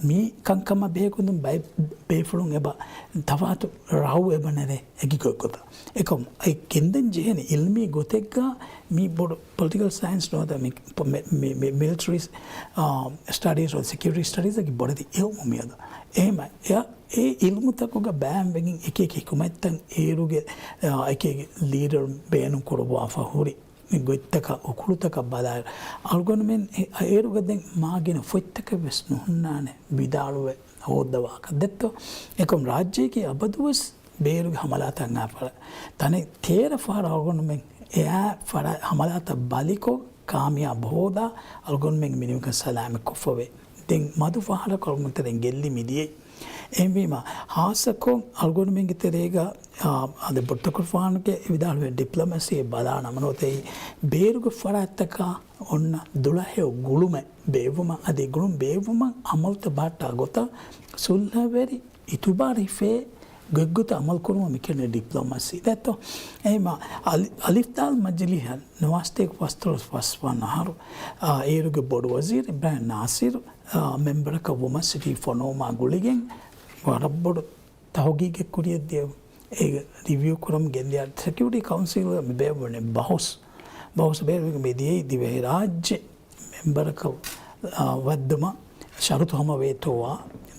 މި ކަންކަމަށް ބެހޭގޮތުން ބައެއް ބޭފުޅުން އެބަ ތަފާތު ރައު އެބަ ނެރޭ އެކި ގޮތްގޮތަށް. އެކަމު އެ ގެންދަން ޖެހޭނެ އިލްމީ ގޮތެއްގަ މި ބޮޑު ޕޮލިޓިކަލް ސައިންސް ނުވަތަ މި، މި، މި، މި މިލިޓަރީ، އާ، ސްޓަޑީސް ނުވަތަ ސެކިއުރިޓީ ސްޓަޑީސް އަކީ ބޮޑެތި އިލްމު މިއަދު. އެހެމަ އެ، އެ އިލްމުތަކުގަ ބައިންވެގެން އެކި އެކި ހިކުމަތްތައް އޭރުގެ، އާ، އެކި އެކި ލީޑަރުން ބޭނުން ކުރައްވާފަ ހުރި. މި ގޮތްތަކަށް އުކުޅުތަކަށް ބަލާއިރު، އަޅުގަނޑުމެން އެ-، އޭރުގަ ދެން މާ ގިނަ ފޮތްތަކެއް ވެސް ނުހުންނާނެ ވިދާޅުވެ ހޯއްދަވާކަށް ދެއްތޯ. އެކަމު ރާއްޖޭގެ އަބަދުވެސް ބޭރުގެ ހަމަލާތައް އަންގާފަ ތަނެއް ތޭރަ ފަހަރަށް އަޅުގަނޑުމެން އެއާ ފަރާ-، ހަމަލާތައް ބަލިކޮށް، ކާމިޔާބު ހޯދާ، އަޅުގަނޑުމެން މިނިވަކަށް ސަލާމަތްކޮށްފަވޭ. ދެން މަދު ފަހަރަކު އަޅުގަނޑު ތެރެއިން ގެއްލި މިދިޔައީ. އެހެންވީމަ، ހާއްސަކޮށް އަޅުގަނޑުމެންގެ ތެރޭގަ، އާ، އަދި ބޮޑުތަކުރުފާނުގެ ވިދާޅުވި ޑިޕްލޮމަސީ ބަލާ ނަމަ ނުވަތަ ބޭރުގެ ފަރާތްތަކާ އޮންނަ ދުޅަހެޔޮ ގުޅުމެއް ބޭއްވުމަށް، އަދި ގުޅުން ބޭއްވުމަށް އަމަލުތައް ބަހައްޓާ ގޮތަށް ސުލްހަވެރި އިތުބާރު ހިފޭ ގޮތްގޮތަށް އަމަލުކުރުމަށް މި ކިޔަނީ ޑިޕްލޮމަސީ. ދެއްތޯ؟ އެހެމަ އަލި-، އަލިފް ދާލް މަޖިލީހަށް ނުވާސްތޭކަ ފަސްދޮޅަސް ފަސްވަނަ އަހަރު، އާ، އޭރުގެ ބޮޑު ވަޒީރު އިބްރާހިމް ނާސިރު، އާ، މެމްބަރަކަށް ވުމަށް ސިޓީ ފޮނުވުމާ ގުޅިގެން ވަރަށް ބޮޑު ތަހުގީގެއް ކުރިއަށް ދިޔަ. އޭގެ ރިވިއު ކުރަމުން ގެންދިޔަ ސެކިއުރިޓީ ކައުންސިލްގަ މި ބޭއްވުނީ ބަހުސް. ބަހުސް ބޭރުގެ މި ދިޔައީ ދިވެހިރާއްޖެ މެމްބަރަކަށް، އާ، ވައްދުމަށް ޝަރުތު ހަމަވޭތޯވާ،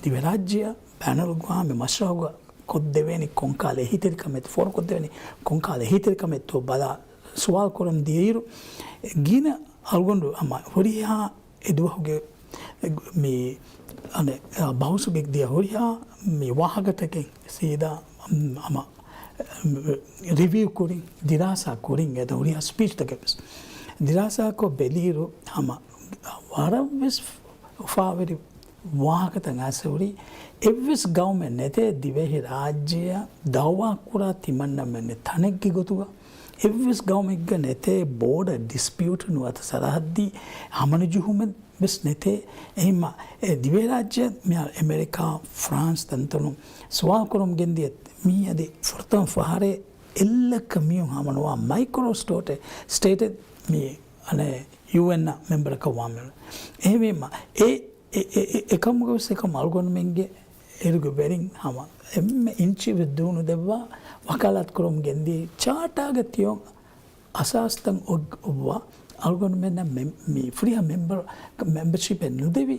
ދިވެހިރާއްޖެއަށް ބައިނަލްއަގްވާމީ މަޝްރަހުގަ ކޮށްދެވޭނީ ކޮންކަހަލަ އެހީތެރިކަމެއް، ފޯރުކޮށްދެވޭނީ ކޮންކަހަލަ އެހީތެރިކަމެއްތޯ ބަލާ ސުވާލު ކުރަމުން ދިޔައިރު، ގިނަ އަޅުގަނޑު ހަމަ ހުރިހާ އެދުވަހުގެ މި، އަނެ، ބަހުސް ބިގް ދިޔަ ހުރިހާ މި ވާހަކަތަކެއް ސީދާ ހަމަ ރިވިއު ކުރިން، ދިރާސާ ކުރިން، އެދަ ހުރިހާ ސްޕީޗްތަކެއް ވެސް ދިރާސާކޮށް ބެލިއިރު، ހަމަ ވަރަށް ވެސް އުފާވެރި ވާހަކަތައް އައިސް ހުރި. އެއްވެސް ގައުމެއް ނެތޭ ދިވެހި ރާއްޖެއަށް ދައުވާ ކުރާ ތިމަންނަމެންގެ ތަނެއްގެ ގޮތުގަ. އެއްވެސް ގައުމެއްގަ ނެތޭ ބޯޑަ ޑިސްޕިއުޓް ނުވަތަ ސަރަހައްދީ ހަމަނުޖެހުމެއް ވެސް ނެތޭ. އެހެންމަ އެ ދިވެހިރާއްޖެ މިހާރު އެމެރިކާ، ފްރާންސް ތަންތަނުން ސުވާލު ކުރަމުން ގެންދިޔަ މީ އަދި ފުރަތަމަ ފަހަރެއް އެއްލައްކަ މީހުން ހަމަނުވާ މައިކްރޯ ސްޓޭޓެއް، ސްޓޭޓެއް މި އަނެ ޔޫއެން އަށް މެމްބަރަކަށް ވާމެވެ. އެހެންވީމަ އެ، އެ، އެ، އެ، އެކަމުގަ ވެސް އެކަމު އަޅުގަނޑުމެންގެ އޭރުގެ ވެރިން ހަމަ އެންމެ އިންޗި ވެސް ދޫނު ދެއްވާ ވަކާލާތު ކުރަމުން ގެންދިޔަ ޗާޓާގެ ތިޔޮން އަސާސްތައް އޮތް އޮއްވާ އަޅުގަނޑުމެންނަށް މެ-، މި ފުރިހަމަ މެމްބަރ، މެމްބަޝިޕެއް ނުދެވި،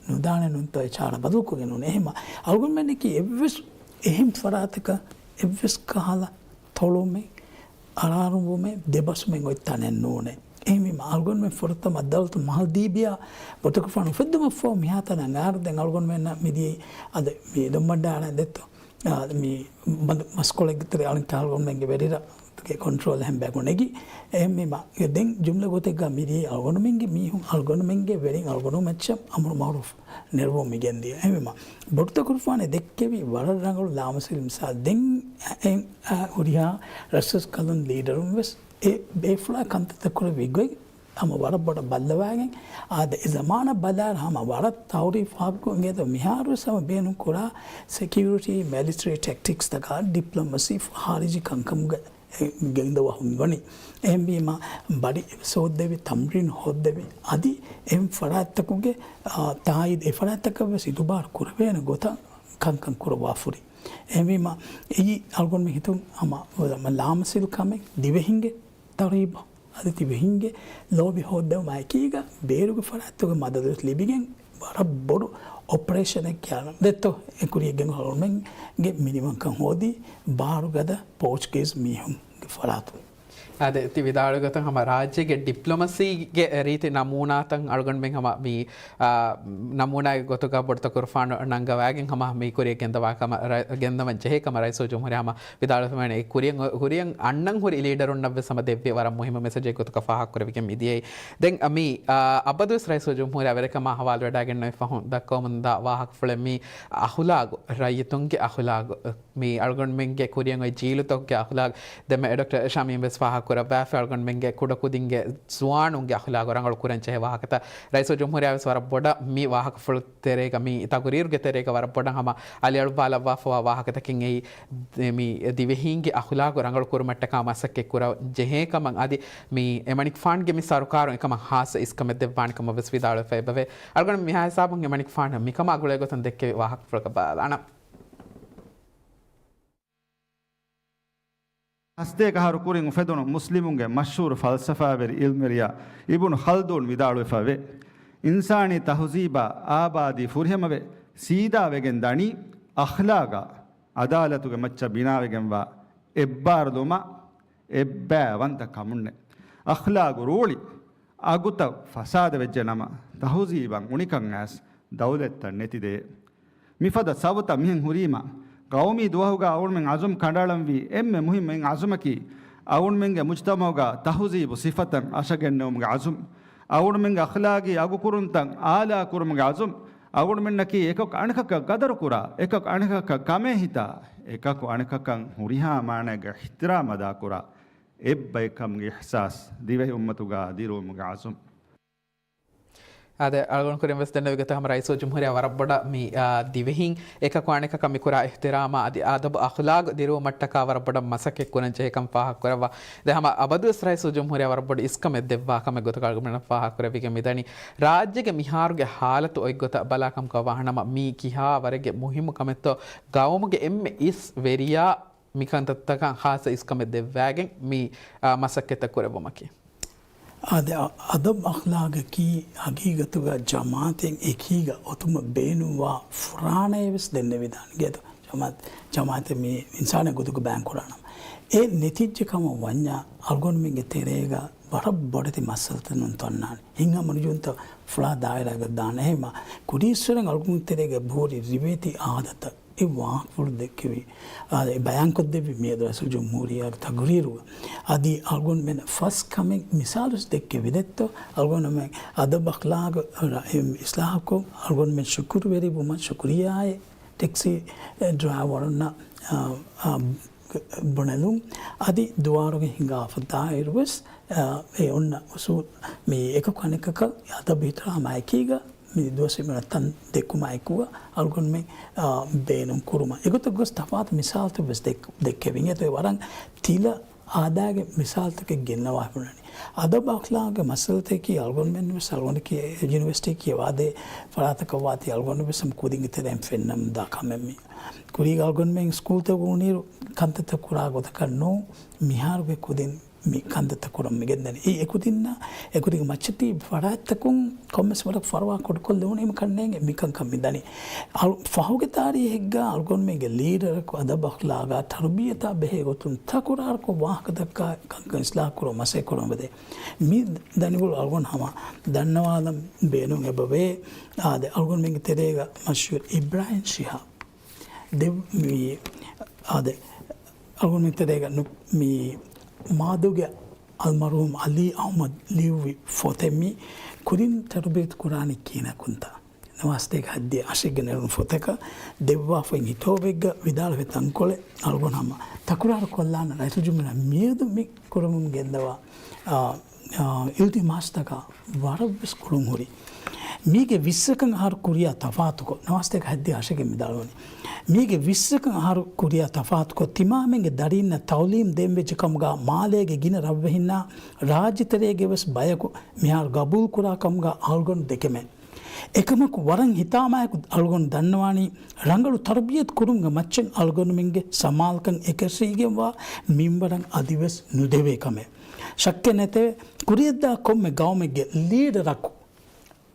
ނުދާނެ ނޫންތޯ އެ ޗާޓާ ބަދަލުކޮށްގެން ނޫނޭ. އެހެމަ އަޅުގަނޑުމެންނަކީ އެއްވެސް އެހެން ފަރާތަކަށް އެއްވެސް ކަހަލަ ތޮޅުމެއް، އަޅާރުވުމެއް، ދެބަސުމެއް އޮތް ތަނެއް ނޫނޭ. އެހެންވީމަ އަޅުގަނޑުމެން ފުރަތަމަ އައްދައުލަތު މާލްދީބިއާ ބޮޑުތަކުރުފާނު އުފެއްދުމަށްފަހު މިހާތަނަށް އަނގާރު ދެން އަޅުގަނޑުމެންނަށް މިދިޔައީ އަދި މި ދޮންބަންޑާރަ ދެއްތޯ. އާ، މި މަ-، މަސްކޮޅެއްގެ ތެރެ އަޅަން އަޅުގަނޑުމެންގެ ވެރިރަށް ގެ ކޮންޓްރޯލް އެހެން ބަޔަކު ނެގި. އެހެންވީމަ ދެން ޖުމްލަ ގޮތެއްގަ މިދިޔައީ އަޅުގަނޑުމެންގެ މީހުން އަޅުގަނޑުމެންގެ ވެރިން އަޅުގަނޑު މައްޗަށް އަމުރު މައުރޫފް ނެރުވުން މި ގެންދިޔަ. އެހެންވީމަ ބޮޑުތަކުރުފާނެ ދެއްކެވި ވަރަށް ރަނގަޅު ލާމަސައްކަތް މިސާލް. ދެން އެ، އެ، ހުރިހާ ރަސްރަސްކަލުން ލީޑަރުން ވެސް އެ ބޭފުޅާ ކަންތައްތައް ކުރެއްވި ގޮތް ހަމަ ވަރަށް ބޮޑަށް ބައްލަވާގެން އާދެ، އެ ޒަމާނަށް ބަލާއިރު ހަމަ ވަރަށް ތަހުރީފް ވާހަކަ އިނގޭތޯ މިހާރުވެސް ހަމަ ބޭނުން ކުރާ ސެކިއުރިޓީ މިލިޓަރީ ޓެކްޓިކްސްތަކާ ޑިޕްލޮމަސީ ހާރިޖީ ކަންކަމުގެ ގެންދަވާ ހުންގަނީ. އެހެންވީމަ ބަޑި ސޯދެވި ތަމްރީން ހޯއްދެވި އަދި އެހެން ފަރާތްތަކުގެ، އާ، ތާއީދު އެ ފަރާތްތަކަށް ވެސް އިތުބާރު ކުރެވޭނެ ގޮތަށް ކަންކަން ކުރައްވާފަ ހުރި. އެހެންވީމަ އެއީ އަޅުގަނޑުމެން ހިތުން ހަމަ ލާމަސީލު ކަމެއް ދިވެހިންގެ ތަރުހީބު އަދި ތިބެހިންގެ ލޯބި ހޯއްދެވުމާ އެކީގަ ބޭރުގެ ފަރާތްތަކުގެ މަދަދުވެސް ލިބިގެން ވަރަށް ބޮޑު އޮޕަރޭޝަނެއް ކިޔާނަން ދެއްތޯ. އެ ކުރިއަށް ގެންގޮސް އަޅުގަނޑުމެންގެ މިނިވަންކަން ހޯދީ ބާރުގަދަ ޕޯޗުގީޒް މީހުންގެ ފަރާތުން. އާދެ، ތި ވިދާޅުވި ގޮތަށް ހަމަ ރާއްޖޭގެ ޑިޕްލޮމަސީގެ ރީތި ނަމޫނާތައް އަޅުގަނޑުމެން ހަމަ މި އާ، ނަމޫނާގެ ގޮތުގަ ބޮޑުތަކުރުފާނު ނަންގަވާގެން ހަމަ މި ކުރިއަށް ގެންދަވާ ކަމަށް ރަ-، ގެންދަވަން ޖެހޭ ކަމަށް ރައީސުލްޖުމްހޫރިއްޔާ ހަމަ ވިދާޅުވެފަވަނީ. ކުރިއަށް، ކުރިއަށް އަންނަން ހުރި ލީޑަރުންނަށް ވެސް ހަމަ ދެއްވި ވަރަށް މުހިއްމު މެސެޖެއް ގޮތުގަ ފާހަގަކުރެވިގެން މިދިޔައީ. ދެން މި، އާ، އަބަދުވެސް ރައީސުލްޖުމްހޫރިއްޔާ ވެރިކަމާ ހަވާލުވެވަޑައިގެންނެވި ފަހުން ދައްކަވަމުންދާ ވާހަކަފުޅެއް މި އަޚުލާގު، ރައްޔިތުންގެ އަޚުލާގު. މި އަޅުގަނޑުމެންގެ ކުރިއަށް އޮތް ޖީލުތަކުގެ އަޚުލާގު ދެންމެ ޑޮކްޓަރ ޝަމީމް ވެސް ފާހަގަކުރައްވާފަ އަޅުގަނޑުމެންގެ ކުޑަކުދިންގެ ޒުވާނުންގެ އަޚުލާގު ރަނގަޅު ކުރަން ޖެހޭ ވާހަކަތައް ރައީސުލްޖުމްހޫރިއްޔާ ވެސް ވަރަށް ބޮޑަށް މި ވާހަކަފުޅު ތެރޭގަ މި ތަގުރީރުގެ ތެރޭގަ ވަރަށް ބޮޑަށް ހަމަ އަލިއަޅުއްވާލައްވާފަވާ ވާހަކަތަކެއް އެއީ ދެ-، މި ދިވެހީންގެ އަޚުލާގު ރަނގަޅު ކުރުމަށްޓަކާ މަސައްކަތް ކުރަން ޖެހޭ ކަމަށް އަދި މި އެމަނިކުފާނުގެ މި ސަރުކާރުން އެކަމަށް ހާއްސަ އިސްކަމެއް ދެއްވާނެ ކަމަށް ވެސް ވިދާޅުވެފަ އެބަވޭ. އަޅުގަނޑު މިހާ ހިސާބުން އެމަނިކުފާނު މިކަމާ ގުޅޭ ގޮތުން ދެއްކެވި ވާހަކަފުޅަކަށް ބަލާލާނަން. ހަސްތޭކަ އަހަރު ކުރިން އުފެދުނު މުސްލިމުންގެ މަޝްހޫރު ފަލްސަފާވެރި އިލްމުވެރިޔާ އިބުނު ޚަލްދޫން ވިދާޅުވެފަ ވޭ، އިންސާނީ ތަހުޒީބާ އާބާދީ ފުރިހަމަވެ، ސީދާވެގެން ދަނީ އަޚްލާގާ އަދާލަތުގެ މައްޗަށް ބިނާވެގެންވާ އެއްބާރުލުމާ އެއްބައިވަންތަ ކަމުންނޭ. އަޚްލާގު ރޫޅި އަގުތައް ފަސާދަވެއްޖެ ނަމަ، ތަހުޒީބަށް އުނިކަން އައިސް ދައުލަތްތައް ނެތިދޭ. މިފަދަ ސަބުތައް މިހެން ހުރީމަ، ގައުމީ ދުވަހުގަ އަޅުގަނޑުމެން އަޒުމް ކަނޑައަޅަންވީ އެންމެ މުހިއްމު އެއް އަޒުމަކީ، އަޅުގަނޑުމެންގެ މުޖްތަމަޢުގަ ތަހުޒީބު ސިފަތައް އަށަގެންނެވުމުގެ އަޒުމް، އަޅުގަނޑުމެންގެ އަޚްލާގީ އަގުކުރުންތައް އާލާ ކުރުމުގެ އަޒުމް، އަޅުގަނޑުމެންނަކީ އެކަކު އަނެކަކަށް ގަދަރުކުރާ، އެކަކު އަނެކަކަށް ކަމޭހިތާ، އެކަކު އަނެކަކަށް ހުރިހާ މާނައެއްގަ އިޙްތިރާމް އަދާކުރާ، އެއްބައެއްކަމުގެ އިޙްސާސް ދިވެހި އުއްމަތުގަ ދިރުވުމުގެ އަޒުމް. އާދެ، އަޅުގަނޑު ކުރިން ވެސް ދެންނެވި ގޮތަށް ހަމަ ރައީސުލްޖުމްހޫރިއްޔާ ވަރަށް ބޮޑަށް މި، އާ، ދިވެހިން އެކަކު އަނެކަކަށް މި ކުރާ އިޙްތިރާމާ އަދި އަދަބު އަޚްލާގު ދިރުވުމަށްޓަކާ ވަރަށް ބޮޑަށް މަސައްކަތް ކުރަން ޖެހޭކަން ފާހަގަ ކުރައްވާ. ދެން ހަމަ އަބަދުވެސް ރައީސުލްޖުމްހޫރިއްޔާ ވަރަށް ބޮޑު އިސްކަމެއް ދެއްވާ ކަމެއް ގޮތަކަށް އަޅުގަނޑަށް ފާހަގަ ކުރެވިގެން މިދަނީ. ރާއްޖޭގެ މިހާރުގެ ހާލަތު އޮތް ގޮތަށް ބަލާ ކަމަކަށް ވާހަނަމަ މީ ކިހާ ވަރެއްގެ މުހިއްމު ކަމެއްތޯ، ގައުމުގެ އެންމެ އިސް ވެރިޔާ މިކަންތައްތަކަށް ޚާއްޞަ އިސްކަމެއް ދެއްވާގެން މި، އާ، މަސައްކަތްތައް ކުރެއްވުމަކީ. އާދެ، އަ-، އަދަބު އަޚްލާގަކީ ހަގީގަތުގަ ޖަމާޢަތެއް އެކީގަ އޮތުމަށް ބޭނުންވާ ފުރާނައެއް ވެސް ދެންނެވިދާނެ. ގޭތޯ ޖަމާޢަތް، ޖަމާޢަތެއް މި އިންސާނާ ގުދުގަ ބަޔާން ކުރާނަމަ، އެ ނެތިއްޖެ ކަމަށް ވަންޏާ، އަޅުގަނޑުމެންގެ ތެރޭގަ ވަރަށް ބޮޑެތި މައްސަލަތައް ނުން ތޮންނާނެ. ހިތްހަމަނުޖެހުންތައް ފުޅާ ދާއިރާގަ ދާނެ. އެހެންމަ ކުޑީސްވަރުން އަޅުގަނޑު ތެރޭގަ ހުރި ރިވޭތި އާދަތައް އެ ވާހަކަފުޅު ދެއްކެވި، އާ، އެ ބަޔާންކޮށްދެއްވި މިއަދު ރައީސުލްޖުމްހޫރިއްޔާގެ ތަގުރީރުގަ. އަދި އަޅުގަނޑުމެން ފަސް ކަމެއް މިސާލުވެސް ދެއްކެވި ދެއްތޯ، އަޅުގަނޑުމެން އަދަބު އަޚްލާގު އިސްލާހުކޮށް، އަޅުގަނޑުމެން ޝުކުރުވެރިވުމަށް ޝުކުރިއްޔާއެއް ޓެކްސީ ޑްރައިވަރުންނަށް، އާ، އާ، ބުނެލުން. އަދި ދުވާރުގެ ހިނގާފަ ދާއިރުވެސް، އާ، އެ އޮންނަ އުސޫލް މި އެކަކު އަނެކަކަށް އަދަބު އިޙްތިރާމާ އެކީގަ މި ދުވަސްވީމަ ތަން ދެއްކުމާ އެކުގަ އަޅުގަނޑުމެން، އާ، ބޭނުން ކުރުމަށް. އެގޮތަށް ގޮސް ތަފާތު މިސާލުތައް ވެސް ދެއް-، ދެއްކެވިން. އެތޯ އެ ވަރަށް ތިލަ އާދައިގެ މިސާލުތަކެއް ގެންނަވާ ބުނަނީ. އަދަބު އަޚްލާގުގެ މައްސަލަތަކީ އަޅުގަނޑުމެން ވެސް އަޅުގަނޑަކީ އެ ޔުނިވަރސިޓީ ކިޔަވާދޭ ފަރާތަކަށް ވާތީ އަޅުގަނޑު ވެސް ހަމަ ކުދިންގެ ތެރެއިން ފެންނަމުން ދާ ކަމެއް މީ. ކުރީގަ އަޅުގަނޑުމެން ސްކޫލްތަކުގަ ހުންނިއިރު ކަންތައްތައް ކުރާ ގޮތަކަށް ނޫން، މިހާރުގެ ކުދިން މި ކަންތައްތައް ކުރަން މިގެންދަނީ. އެ އެކުދިންނާ، އެކުދިންގެ މައްޗަށް ތިބި ފަރާތްތަކުން ކޮންމެސް ވަރަކަށް ފަރުވާ ކޮޑުކޮށްލެވުނީމަ ކަންނޭނގެ މިކަންކަން މިދަނީ. އަޅު-، ފަހުގެ ތާރީހެއްގަ އަޅުގަނޑުމެންގެ ލީޑަރަކު އަދަބު އަޚްލާގާ ތަރުބިއްޔަތާ ބެހޭ ގޮތުން ތަކުރާރުކޮށް ވާހަކަ ދައްކާ ކަންކަން އިސްލާހު ކުރުމަށް މަސައްކަތް ކުރަމުން ދޭ. މި ދަނިވަޅު އަޅުގަނޑު ހަމަ ދަންނަވާލަން ބޭނުން އެބަވޭ. އާދެ، އަޅުގަނޑުމެންގެ ތެރޭގަ މަޝްހޫރު އިބްރާހިމް ޝިހާބް ދެ-، މި، އާދެ، އަޅުގަނޑުމެން ތެރޭގަ ނު-، މި މާދޫގެ އަލްމަރުޙޫމް ޢަލީ އަޙްމަދު ލިޔުއްވި ފޮތެއް މީ. ކުދިން ތަރުބިޔަތު ކުރާނީ ކިހިނެއް ކުންތާ؟ ނަވާސްތޭކަ ހައްދިހަ އަށެއްގަ ނެރުނު ފޮތަކަށް ދެއްވާ ފޮތް ހިތޯބެއްގަ ވިދާޅުވި ތަންކޮޅެއް އަޅުގަނޑު ހަމަ ތަކުރާރު ކޮށްލާނަން. ރައީސުލްޖުމްހޫރިއްޔާ މިއަދު މި ކުރަމުން ގެންދަވާ، އާ، އާ، އިލްތިމާސްތަކާ ވަރަށްވެސް ގުޅުން ހުރި. މީގެ ވިއްސަކަށް އަހަރު ކުރިއާ ތަފާތުކޮށް، ނަވާސްތޭކަ ހައްދިހަ އަށެއްގެ ވިދާޅުވަނީ. މީގެ ވިއްސަކަށް އަހަރު ކުރިއާ ތަފާތުކޮށް، ތިމާމެންގެ ދަރީންނަށް ތައުލީމް ދޭންވެއްޖެ ކަމުގަ މާލޭގެ ގިނަ ރަށްވެހިންނާ ރާއްޖެތެރޭގެ ވެސް ބަޔަކު މިހާރު ގަބޫލު ކުރާ ކަމުގަ އަޅުގަނޑު ދެކެމެ. އެކަމަކު ވަރަށް ހިތާމައަކު އަޅުގަނޑު ދަންނަވާނީ، ރަނގަޅު ތަރުބިޔަތު ކުރުމުގެ މައްޗަށް އަޅުގަނޑުމެންގެ ސަމާލުކަން އެކަށީގެންވާ މިންވަރަށް އަދިވެސް ނުދެވޭ ކަމެއް. ޝައްކެއް ނެތެވެ. ކުރިޔަށްދާ ކޮންމެ ގައުމެއްގެ ލީޑަރަކު،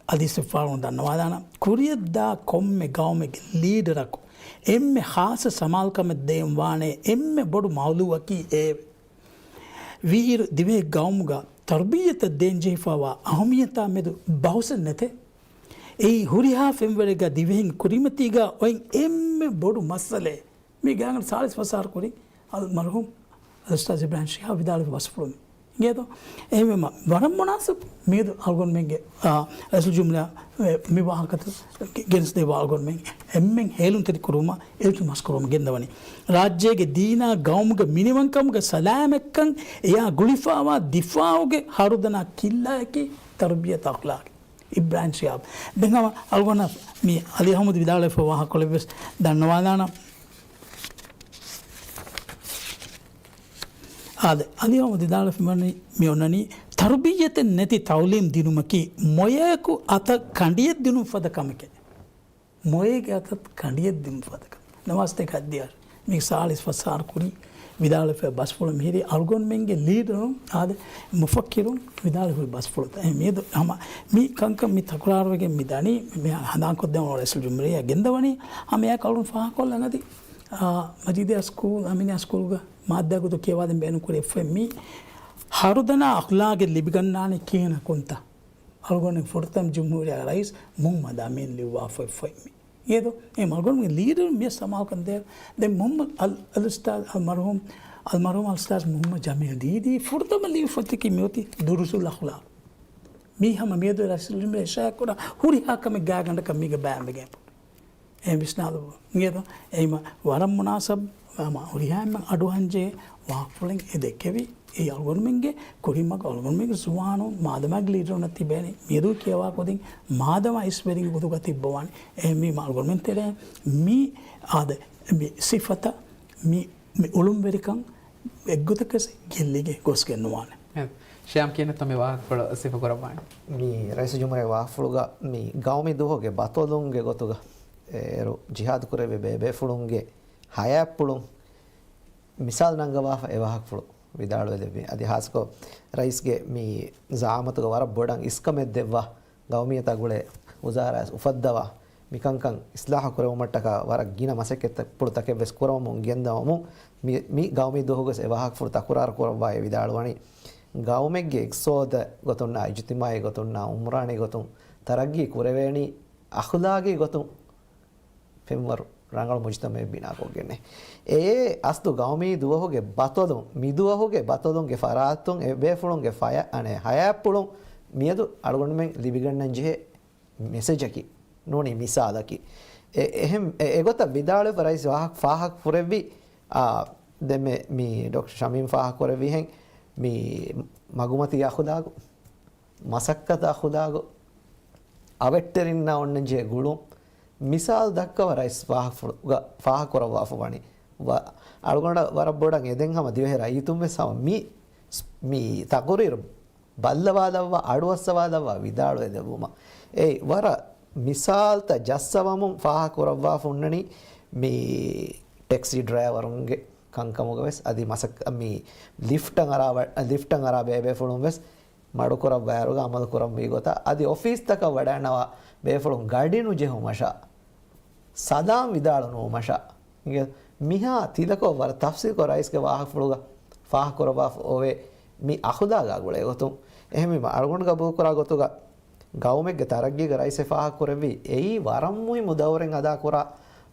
އަދި ސިފާރުން ދަންނަވާލާނަ، ކުރިޔަށްދާ ކޮންމެ ގައުމެއްގެ ލީޑަރަކު އެންމެ ޚާއްޞަ ސަމާލުކަމެއް ދޭން ވާނެ އެންމެ ބޮޑު މައުލޫއަކީ އެއެވެ. ވީއިރު ދިވެހި ގައުމުގަ ތަރުބިއްޔަތަށް ދޭންޖެހިފައިވާ އަހަމިއްޔަތާ މެދު ބަހުސެއް ނެތޭ. އެއީ ހުރިހާ ފެންވަރެއްގަ ދިވެހިން ކުރިމަތީގަ އޮތް އެންމެ ބޮޑު މައްސަލައެއް. މީ ގާތްގަނޑަކަށް ސާޅީސް ފަސް އަހަރު ކުރިން އަލް މަރްޙޫމް އަލްއުސްތާޛް އިބްރާހިމް ޝިހާބް ވިދާޅުވި ބަސްފުޅުން އިނގޭތޯ؟ އެހެންވީމަ، ވަރަށް މުނާސަބު މިއަދު އަޅުގަނޑުމެންގެ، އާ، ރައީސުލްޖުމްހޫރިއްޔާ މި ވާހަކަތައް ގެ-، ގެނެސްދެއްވާ އަޅުގަނޑުމެން އެންމެން ހޭލުންތެރި ކުރުމަށް އިލްތިމާސް ކުރުމަށް ގެންދަވަނީ. ރާއްޖޭގެ ދީނާ ގައުމުގެ މިނިވަންކަމުގެ ސަލާމަތްކަން އެޔާ ގުޅިފައިވާ ދިފާއުގެ ހަރުދަނާ ކިއްލާއަކީ ތަރުބިޔަތު އަޚްލާގެއް. އިބްރާހިމް ޝިހާބް. ދެން ހަމަ އަޅުގަނޑަށް މި އަލީ އަޙްމަދު ވިދާޅުވެފަ ވާހަކަކޮޅެއް ވެސް ދަންނަވާލާނަން. އާދެ، އަލީ އަޙްމަދު ވިދާޅުވެފަ މި އޮންނަނީ، ތަރުބިއްޔަތެއް ނެތި ތައުލީމް ދިނުމަކީ މޮޔައަކު އަތަށް ކަނޑިއެއް ދިނުން ފަދަ ކަމެކޭ. މޮޔައެއްގެ އަތަށް ކަނޑިއެއް ދިނުން ފަދަ ކަމެއް. ނަވާސްތޭކަ ހައްދިހަ އަހަރު. މީ ސާޅީސް ފަސް އަހަރު ކުރިން ވިދާޅުވެފައި ބަސްފުޅު މިހިރީ އަޅުގަނޑުމެންގެ ލީޑަރުން އާދެ، މުފައްކިރުން ވިދާޅުވި ބަސްފުޅުތައް. އެ މިއަދު ހަމަ މި ކަންކަން މި ތަކުރާރުވެގެން މި ދަނީ، މި ހަނދާންކޮށްދެން ރައީސުލްޖުމްހޫރިއްޔާ ގެންދަވަނީ، ހަމަ އެއާ ކަޅުން ފާހަގަކޮށްލަން އަދި، އާ، މަޖީދިއްޔާ ސްކޫލް، އަމީނިއްޔާ ސްކޫލްގަ މާއްދާ ގޮތުން ކިޔަވާދޭން ބޭނުންކުރި އެއް ފޮތް މީ ހަރުދަނާ އަޚްލާގެއް ލިބިގަންނާނީ ކިހިނެއް ކުންތަ؟ އަޅުގަނޑު ފުރަތަމަ ޖުމްހޫރިއްޔާ ރައީސް މުޙައްމަދު އަމީން ލިޔުއްވާ ފޮތް ފޮތް މީ. އޭދޯ، އެ އަޅުގަނޑުމެން ލީޑަރުން މިޔަށް ސަމާލުކަން ދޭ. ދެން މުޙައްމަދު އަލް، އަލް އުސްތާޛް އަލް މަރްޙޫމް، އަލް މަރްޙޫމް އަލް އުސްތާޛް މުޙައްމަދު ޖަމީލް ދީދީ ފުރަތަމަ ލިޔު ފޮތަކީ މިއޮތީ ދުރުސުލް އަޚްލާޤް. މީ ހަމަ މިއަދު ރައީސުލްޖުމްހޫރިއްޔާ އިޝާރާތް ކުރާ ހުރިހާ ކަމެއް ގާތްގަނޑަކަށް މީގަ ބަޔާންވެގެން. އެ ވިސްނާލަބަ. އިނގޭތޯ؟ އެހީމަ ވަރަށް މުނާސަބު، ހަމަ ހުރިހާ އެންމެން އަޑުއަހަންޖެހޭ ވާހަކަފުޅެއް އެ ދެއްކެވި. އެ އަޅުގަނޑުމެންގެ ކުރިމަގު އަޅުގަނޑުމެންގެ ޒުވާނުން މާދަމާގެ ލީޑަރުންނަށް ތިބޭނެ. މިއަދު ކިޔަވާ ކުދިން މާދަމާ އިސްވެރިންގެ ގޮތުގަ ތިއްބަވާނެ. އެހެންވީމަ އަޅުގަނޑުމެން ތެރޭ މި އާދެ، މި ސިފަތައް، މި، މި އުޅުންވެރިކަން އެއްގޮތަކަސް ގެއްލިގެން ގޮސްގެން ނުވާނެ. ޝިޔާމް ކިހިނެއްތޯ މި ވާހަކަފުޅު ސިފަކުރައްވާނެ؟ މި ރައީސު ޖުމްހޫރިއްޔާ ވާހަކަފުޅުގަ މި ގައުމީ ދުވަހުގެ ބަތޮލުންގެ ގޮތުގަ އޭރު ޖިހާދު ކުރެއްވި ބޭބޭފުޅުންގެ ހަޔާތްޕުޅުން މިސާލު ނަންގަވާފަ އެ ވާހަކަފުޅު ވިދާޅުވެލެއްވި. އަދި ހާއްސަކޮށް ރައީސްގެ މި ޒައާމަތުގަ ވަރަށް ބޮޑަށް އިސްކަމެއް ދެއްވާ ގައުމިއްޔަތާ ގުޅޭ ވުޒާރާއަށް އުފައްދަވާ މިކަންކަން އިސްލާހު ކުރެވުމަށްޓަކާ ވަރަށް ގިނަ މަސައްކަތްޕުޅުތަކެއް ވެސް ކުރަމުން ގެންދަވަމުން މި، މި ގައުމީ ދުވަހުގަސް އެ ވާހަކަފުޅު ތަކުރާރު ކުރައްވާ އެ ވިދާޅުވަނީ ގައުމެއްގެ އިގްތިސޯދަށް ގޮތުންނާ، އިޖުތިމާއީ ގޮތުންނާ، އުމްރާނީ ގޮތުން ތަރައްގީ ކުރެވޭނީ އަޚުލާގީ ގޮތުން ފެންވަރު ރަނގަޅު މުޖުތަމައެއް ބިނާކޮށްގެންނޭ. އެއޭ އަސްލު ގައުމީ ދުވަހުގެ ބަތޮލުން، މިދުވަހުގެ ބަތޮލުންގެ ފަރާތުން އެ ބޭފުޅުންގެ ފަޔަ، އަނެއް ހަޔާތްޕުޅުން މިއަދު އަޅުގަނޑުމެން ލިބިގަންނަން ޖެހޭ މެސެޖަކީ ނޫނީ މިސާލަކީ. އެ، އެހެން، އެ، އެގޮތަށް ވިދާޅުވެފަ ރައީސް ވާހަކަ ފާހަގަ ކުރެއްވި، އާ، ދެންމެ މި ޑޮކްޓަރ ޝަމީމް ފާހަގަ ކުރެއްވިހެން މި މަގުމަތީ އަޚުލާގު، މަސައްކަތު އަޚުލާގު، އަވެއްޓެރިންނާ އޮންނަން ޖެހޭ ގުޅުން، މިސާލު ދައްކަވަ ރައީސް ފާހަގަފުޅުގަ ފާހަގަކުރައްވާފަ ވަނީ. ވަ-، އަޅުގަނޑަށް ވަރަށް ބޮޑަށް އެދެން ހަމަ ދިވެހި ރައްޔިތުން ވެސް ހަމަ މި، މި ތަޤުރީރު ބައްލަވާލައްވާ، އަޑުއައްސަވާލައްވާ ވިދާޅުވެލެއްވުމަށް. އެ ވަރަށް މިސާލުތައް ޖައްސަވަމުން ފާހަގަކުރައްވާފަ އޮންނަނީ މި ޓެކްސީ ޑްރައިވަރުންގެ ކަންކަމުގަ ވެސް އަދި މަސައް-، މި ލިފްޓަށް އަރާ ވަ-، ލިފްޓަށް އަރާ ބޭބޭފުޅުން ވެސް މަޑުކުރައްވާއިރުގަ އަމަލު ކުރަންވީ ގޮތަށް، އަދި އޮފީސްތަކަށް ވަޑައިންނަވާ ބޭފުޅުން ގަޑި ނުޖެހުމަށާ، ސަލާމް ވިދާޅު ނުވުމަށާ، އިނގޭ މިހާ ތިލަކޮށް ވަރަށް ތަފްސީލްކޮށް ރައީސްގެ ވާހަކަފުޅުގަ ފާހަގަކުރައްވާފަ އޮވޭ މި އަޚުލާގާ ގުޅޭ ގޮތުން. އެހެންވީމަ އަޅުގަނޑު ގަބޫލުކުރާ ގޮތުގަ ގައުމެއްގެ ތަރައްގީގަ ރައީސް ފާހަގަކުރެއްވީ އެއީ ވަރަށް މުހިއްމު ދައުރެއް އަދާކުރާ،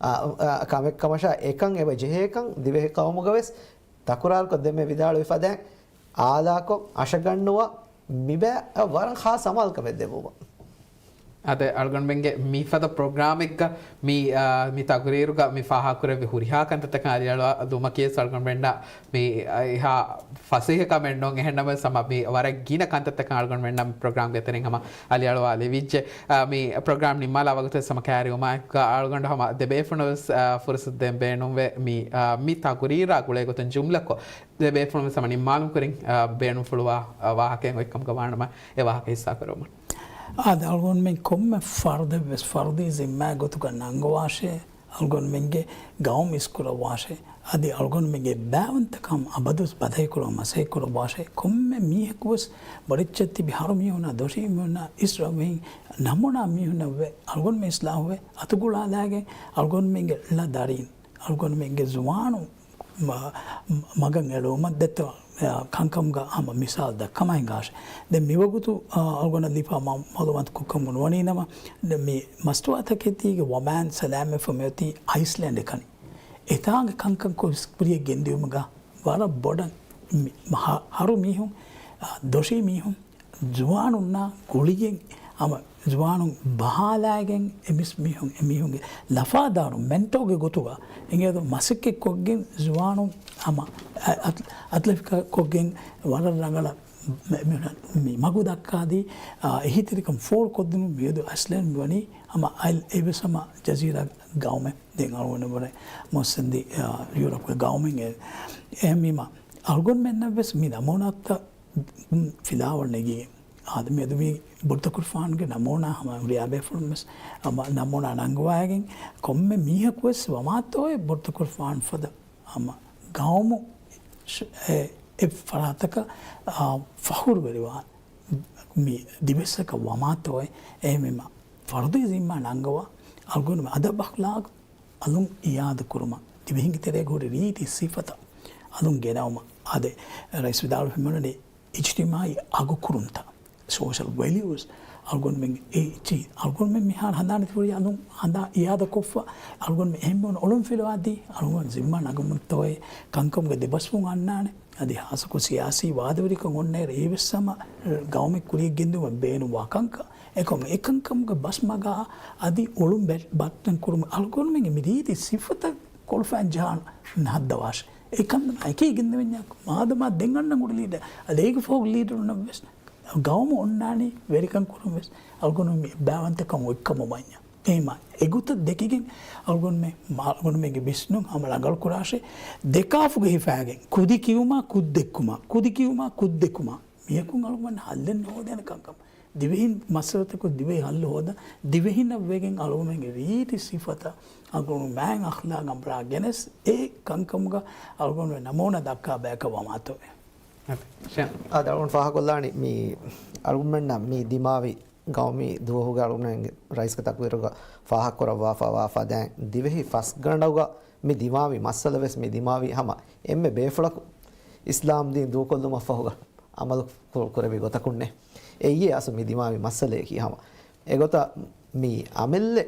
އާ، އާ، ކަމެއް ކަމަށާ އެކަން އެބަ ޖެހޭކަން ދިވެހި ޤައުމުގަ ވެސް ތަކުރާރުކޮށް ދެންމެ ވިދާޅުވި ފަދައިން އާލާކޮށް، އަށަގަންނުވާ، މިބައި ވަރަށް ޚާއްޞަ އަމާލުކަމެއް ދެއްވުމަށް. އާދެ، އަޅުގަނޑުމެންގެ މިފަދަ ޕްރޮގްރާމެއްގަ މި، އާ، މި ތަގުރީރުގަ މި ފާހަގަކުރެއްވި ހުރިހާ ކަންތައްތަކަށް އަލިއަޅުވާލުމަކީ ވެސް އަޅުގަނޑުމެންނަށް މި، އާ، އެހާ ފަސޭހަ ކަމެއް ނޫން. އެހެންނަމަވެސް ހަމަ މި ވަރަށް ގިނަ ކަންތައްތަކަށް އަޅުގަނޑުމެންނަށް މި ޕްރޮގްރާމްގެ ތެރެއިން ހަމަ އަލިއަޅުވާލެވިއްޖެ. އާ، މި ޕްރޮގްރާމް ނިންމާލާ ވަގުތުވެސް ހަމަ ކައިރިވުމާއެކުގަ އަޅުގަނޑު ހަމަ ދެބޭފުޅުން ވެސް، އާ، ފުރުސަތު ދޭން ބޭނުންވޭ މި، އާ، މި ތަގުރީރާ ގުޅޭ ގޮތުން ޖުމްލަކޮށް ދެބޭފުޅުން ވެސް ހަމަ ނިންމާލުމުގެ ކުރިން، އާ، ބޭނުންފުޅުވާ، އާ، ވާހަކައެއް އޮތްކަމުގަ ވާނަމަ އެ ވާހަކަ ހިއްސާ ކުރުމަށް. އާދެ، އަޅުގަނޑުމެން ކޮންމެ ފަރުދެއް ވެސް ފަރުދީ ޒިންމާ ގޮތުގަ ނަންގަވާށޭ، އަޅުގަނޑުމެންގެ ގައުމު އިސްކުރައްވާށޭ، އަދި އަޅުގަނޑުމެންގެ ބައިވަންތަކަން އަބަދުވެސް ބަދަހިކުރުމަށް މަސައްކަތް ކުރައްވާށޭ. ކޮންމެ މީހަކު ވެސް ބޮޑެއްޗެއް ތިބި ހަރު މީހުންނާ، ދޮށީ މީހުންނާ، އިސްރަށް ވެހިން ނަމޫނާ މީހުންނަށް ވެ، އަޅުގަނޑުމެން އިސްލާހުވެ، އަތުގުޅާލާގެން އަޅުގަނޑުމެންގެ ޅަ ދަރީން، އަޅުގަނޑުމެންގެ ޒުވާނުން މަ-، މަގަށް އެޅުވުމަށް ދެއްތަ، އާ، ކަންކަމުގަ ހަމަ މިސާލު ދައްކަމާ ހިނގާށެ. ދެން މިވަގުތު، އާ، އަޅުގަނޑަށް ލިބިފާ މަ-، މައުލޫމާތު ކޮށްކަމުން ވަނީ ނަމަ، ދެން މި މަސްތުވާތަކެތީގެ ވަމާން ސަލާމަތްވެފަ މިއޮތީ އައިސްލޭންޑެއް ކަނި. އެތާނގެ ކަންކަން ކޮށް ކުރިއަށް ގެންދިއުމުގަ ވަރަށް ބޮޑަށް މި-، މަ-، ހަ-، ހަރު މީހުން، އާ، ދޮށީ މީހުން، ޒުވާނުންނާ ގުޅިގެން ހަމަ ޒުވާނުން ބަހާލާގެން އެ މިސް މީހުން، އެ މީހުންގެ ލަފާދާރު މެންޓޯގެ ގޮތުގަ އިނގޭތޯ މަސައްކަތް ކޮށްގެން ޒުވާނުން ހަމަ އަތް-، އަތްލަފިކަ ކޮށްގެން ވަރަށް ރަނގަޅަށް މި-، މި-، މި މަގު ދައްކާދީ، އާ، އެހީތެރިކަން ފޯރުކޮށްދިނުން މިއަދު އައިސްލޭންޑް ވަނީ ހަމަ އައި-، އެވެސް ހަމަ ޖަޒީރާ ގައުމެއް. ދެން އަޅުގަނޑު ވަރަށް މުއްސަނދި، އާ، ޔޫރަޕްގެ ގައުމެއް އެ-، އެހެންވީމަ އަޅުގަނޑުމެންނަށް ވެސް މި ނަމޫނާތައް ފިލާވަޅު ނެގިގެން. އާދެ، މިއަދު މި ބުރުތަކުރުފާނުގެ ނަމޫނާ ހަމަ ހުރިހާ ބޭފުޅުން ވެސް ހަމަ ނަމޫނާ ނަންގަވައިގެން، ކޮންމެ މީހަކު ވެސް ވަމާތޯއެ ބުރުތަކުރުފާނު ފަދަ ހަމަ ގައުމު އެ، އެ ފަރާތަކަށް، އާ، ފަޚުރުވެރިވާން މި ދިވެއްސަކަށް ވަމާތޯއެ. އެހެންވީމަ ފަރުދީ ޒިންމާ ނަންގަވާ އަޅުގަނޑުމެން އަދަބު އަޚްލާޤް އަލުން އިއާދަ ކުރުމަށް، ދިވެހިންގެ ތެރޭގަ ހުރި ރީތި ސިފަތައް އަލުން ގެނައުމަށް. އާދެ، ރައީސް ވިދާޅުވި މިއޮންނަނީ އިޖްތިމާޢީ އަގުކުރުންތައް، ސޯޝަލް ވެލިއުސް، އަޅުގަނޑުމެން އެ އެޗް، އަޅުގަނޑުމެން މިހާރު ހަނދާން ތި ހުރި އަލުން ހަނދާ އިއާދަ ކޮށްފަ، އަޅުގަނޑުމެން އެހެން މީހުން އޮޅުން ފިލުވާދީ، އަޅުގަނޑު ޒިންމާ ނަގަމުންތޯއޭ ކަންކަމުގެ ދެބަސްވުން އަންނާނެ. އަދި ހާއްސަކޮށް ސިޔާސީ ވާދަވެރިކަން އޮންނައިރު އެވެސް ހަމަ ގައުމެއް ކުރިއަށް ގެންދިއުމަށް ބޭނުންވާ ކަންކަން. އެކަމު އެކަންކަމުގެ ބަސްމަގާ އަދި އޮޅުން ބެ-، ބައްޓަން ކުރުމުގެ އަޅުގަނޑުމެންގެ މި ރީތި ސިފަތައް ކޮޅުފައިން ޖަހާން ނަހައްދަވާށެ. އެކަން އެކީ ގެންދެވެންޏާ މާދަމާ ދެން އަންނަ ގުޑި ލީޑަރ އަދި އޭގެ ފޯގް ލީޑަރުންނަށް ވެސް ގައުމު އޮންނާނީ ވެރިކަން ކުރުން ވެސް އަޅުގަނޑު މި ބާވަންތަކަން އޮތްކަމު މަންޏާ. އެހެމާ އެގޮތަށް ދެކިގެން އަޅުގަނޑުމެ އަޅުގަނޑުމެގެ ވިސްނުން ހަމަ ރަނގަޅު ކުރާށޭ. ދެ ކާފުގެ ހިފާގެން ކުދި ކިޔުމާ ކުށް ދެއްކުމާ ކުދި ކިޔުމާ ކުށް ދެއްކުމާ މިޔަކުން އަޅުގަނޑު ހައްލެއް ނުހޯދޭނެ ކަންކަމަށް. ދިވެހިން މައްސަލަތަކު ދިވެހި ހައްލު ހޯދަން ދިވެހިންނަށް ވެގެން އަޅުގަނޑުމެންގެ ރީތި ސިފަތައް އަޅުގަނޑު މާތް އަޚްލާގް އަނބުރާ ގެނެސް އެ ކަންކަމުގަ އަޅުގަނޑު ނަމޫނާ ދައްކާ ބަޔަކަށް ވަމާތޯއޭ. އާދެ، އަޅުގަނޑު ފާހަގަކޮށްލާނީ މި އަޅުގަނޑުމެންނަށް މި ދިމާވި ގައުމީ ދުވަހުގަ އަޅުގަނޑުމެންގެ ރައީސްގެ ތަޤުރީރުގަ ފާހަގަކުރައްވާފަވާ ފަދައިން ދިވެހި ފަސްގަނޑުގަ މި ދިމާވި މައްސަލަ ވެސް މި ދިމާވީ ހަމަ އެންމެ ބޭފުޅަކު އިސްލާމް ދީން ދޫކޮށްލުމަށްފަހުގަ އަމަލު ކު-، ކުރެއްވި ގޮތަކުންނޭ. އެއީ އަސްލު މި ދިމާވި މައްސަލަޔަކީ ހަމަ. އެގޮތަށް މި އަމިއްލަ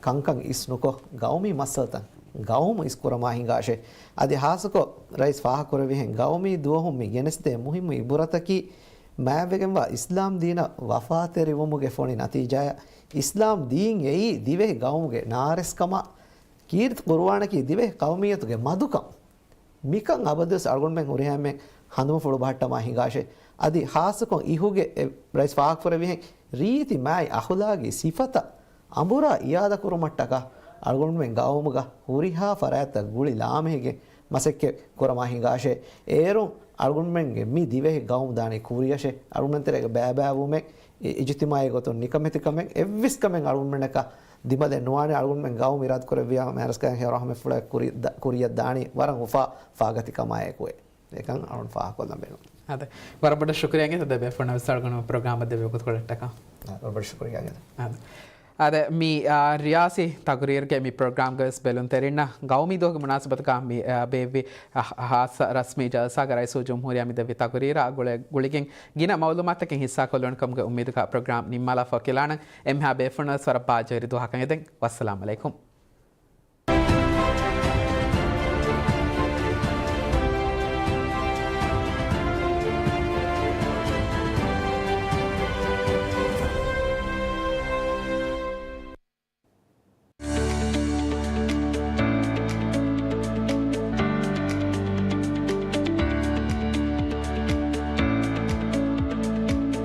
ކަންކަން އިސް ނުކޮށް، ގައުމީ މައްސަލަތައް ގައުމު އިސް ކުރަމާ ހިނގާށޭ. އަދި ހާއްސަކޮށް ރައީސް ފާހަގަކުރެއްވިހެން ގައުމީ ދުވަހުން މި ގެނެސްދޭ މުހިއްމު އިބުރަތަކީ މާތްވެގެންވާ އިސްލާމް ދީނަށް ވަފާތެރިވުމުގެ ފޮނި ނަތީޖާއަށް އިސްލާމް ދީން އެއީ ދިވެހި ގައުމުގެ ނާރެސްކަމާ، ކީރިތި ޤުރުއާނަކީ ދިވެހި ޤައުމިއްޔަތުގެ މަދުކަން. މިކަން އަބަދުވެސް އަޅުގަނޑުމެން ހުރިހާމެން ހަނދުމަފުޅު ބަހައްޓަމާ ހިނގާށޭ. އަދި ހާއްސަކޮށް އިހުގެ އެ ރައީސް ފާހަގަކުރެއްވިހެން ރީތި މާތް އަޚުލާގީ ސިފަތައް އަނބުރާ އިއާދަކުރުމަށްޓަކާ އަޅުގަނޑުމެން ގައުމުގަ ހުރިހާ ފަރާތްތައް ގުޅި ލާމެހިގެން މަސައްކަތް ކުރަމާ ހިނގާށޭ. އޭރުން އަޅުގަނޑުމެންގެ މި ދިވެހި ގައުމު ދާނީ ކުރިއަށޭ. އަޅުގަނޑުމެން ތެރޭގަ ބައިބައިވުމެއް، އި-، އިޖުތިމާޢީ ގޮތުން ނިކަމެތިކަމެއް، އެއްވެސް ކަމެއް އަޅުގަނޑުމެންނަކަށް ދިމަލެއް ނުވާނެ. އަޅުގަނޑުމެން ގައުމު އިރާދަކުރެއްވިޔާ މާރަސްކައިން ހެޔޮ ރަހުމަތްފުޅާ ކުރި-، ދ-، ކުރިއަށް ދާނީ ވަރަށް އުފާ ފާގަތިކަމާއެކު. އެކަން އަޅުން ފާހަގަކޮށްލަން ބޭނުން. އާދެ. ވަރަށް ބޮޑަށް ޝުކުރިއްޔާ ދެ ބޭފުޅުންނަށް ވެސް އަޅުގަނޑު ޕްރޮގްރާމަށް ދެއްވި ވަގުތުކޮޅަށްޓަކާ. އާ، ވަރަށް ބޮޑަށް ޝުކުރިއްޔާ. އާދެ. އާދެ، މި، އާ، ރިޔާސީ ތަގުރީރުގެ މި ޕްރޮގްރާމްގަވެސް ބެލުންތެރިންނަށް ގައުމީ ދުވަހުގެ މުނާސަބަތުގަ މި، އާ، ބޭއްވި، އާ، ހާއްސަ ރަސްމީ ޖަލްސާގަ ރައީސުލްޖުމްހޫރިއްޔާ މި ދެއްވި ތަގުރީރާ ގުޅެ-، ގުޅިގެން ގިނަ މައުލޫމާތަކެއް ހިއްސާކޮށްލުނު ކަމުގެ އުއްމީދުގަ ޕްރޮގްރާމް ނިންމާލާފަ ކިލާނަން. އެންމެހާ ބޭފުޅުންނަށް ވަރަށް ބާއްޖަވެރި ދުވަހަކަށް އެދެން. ވައްސަލާމް އަލައިކުމް.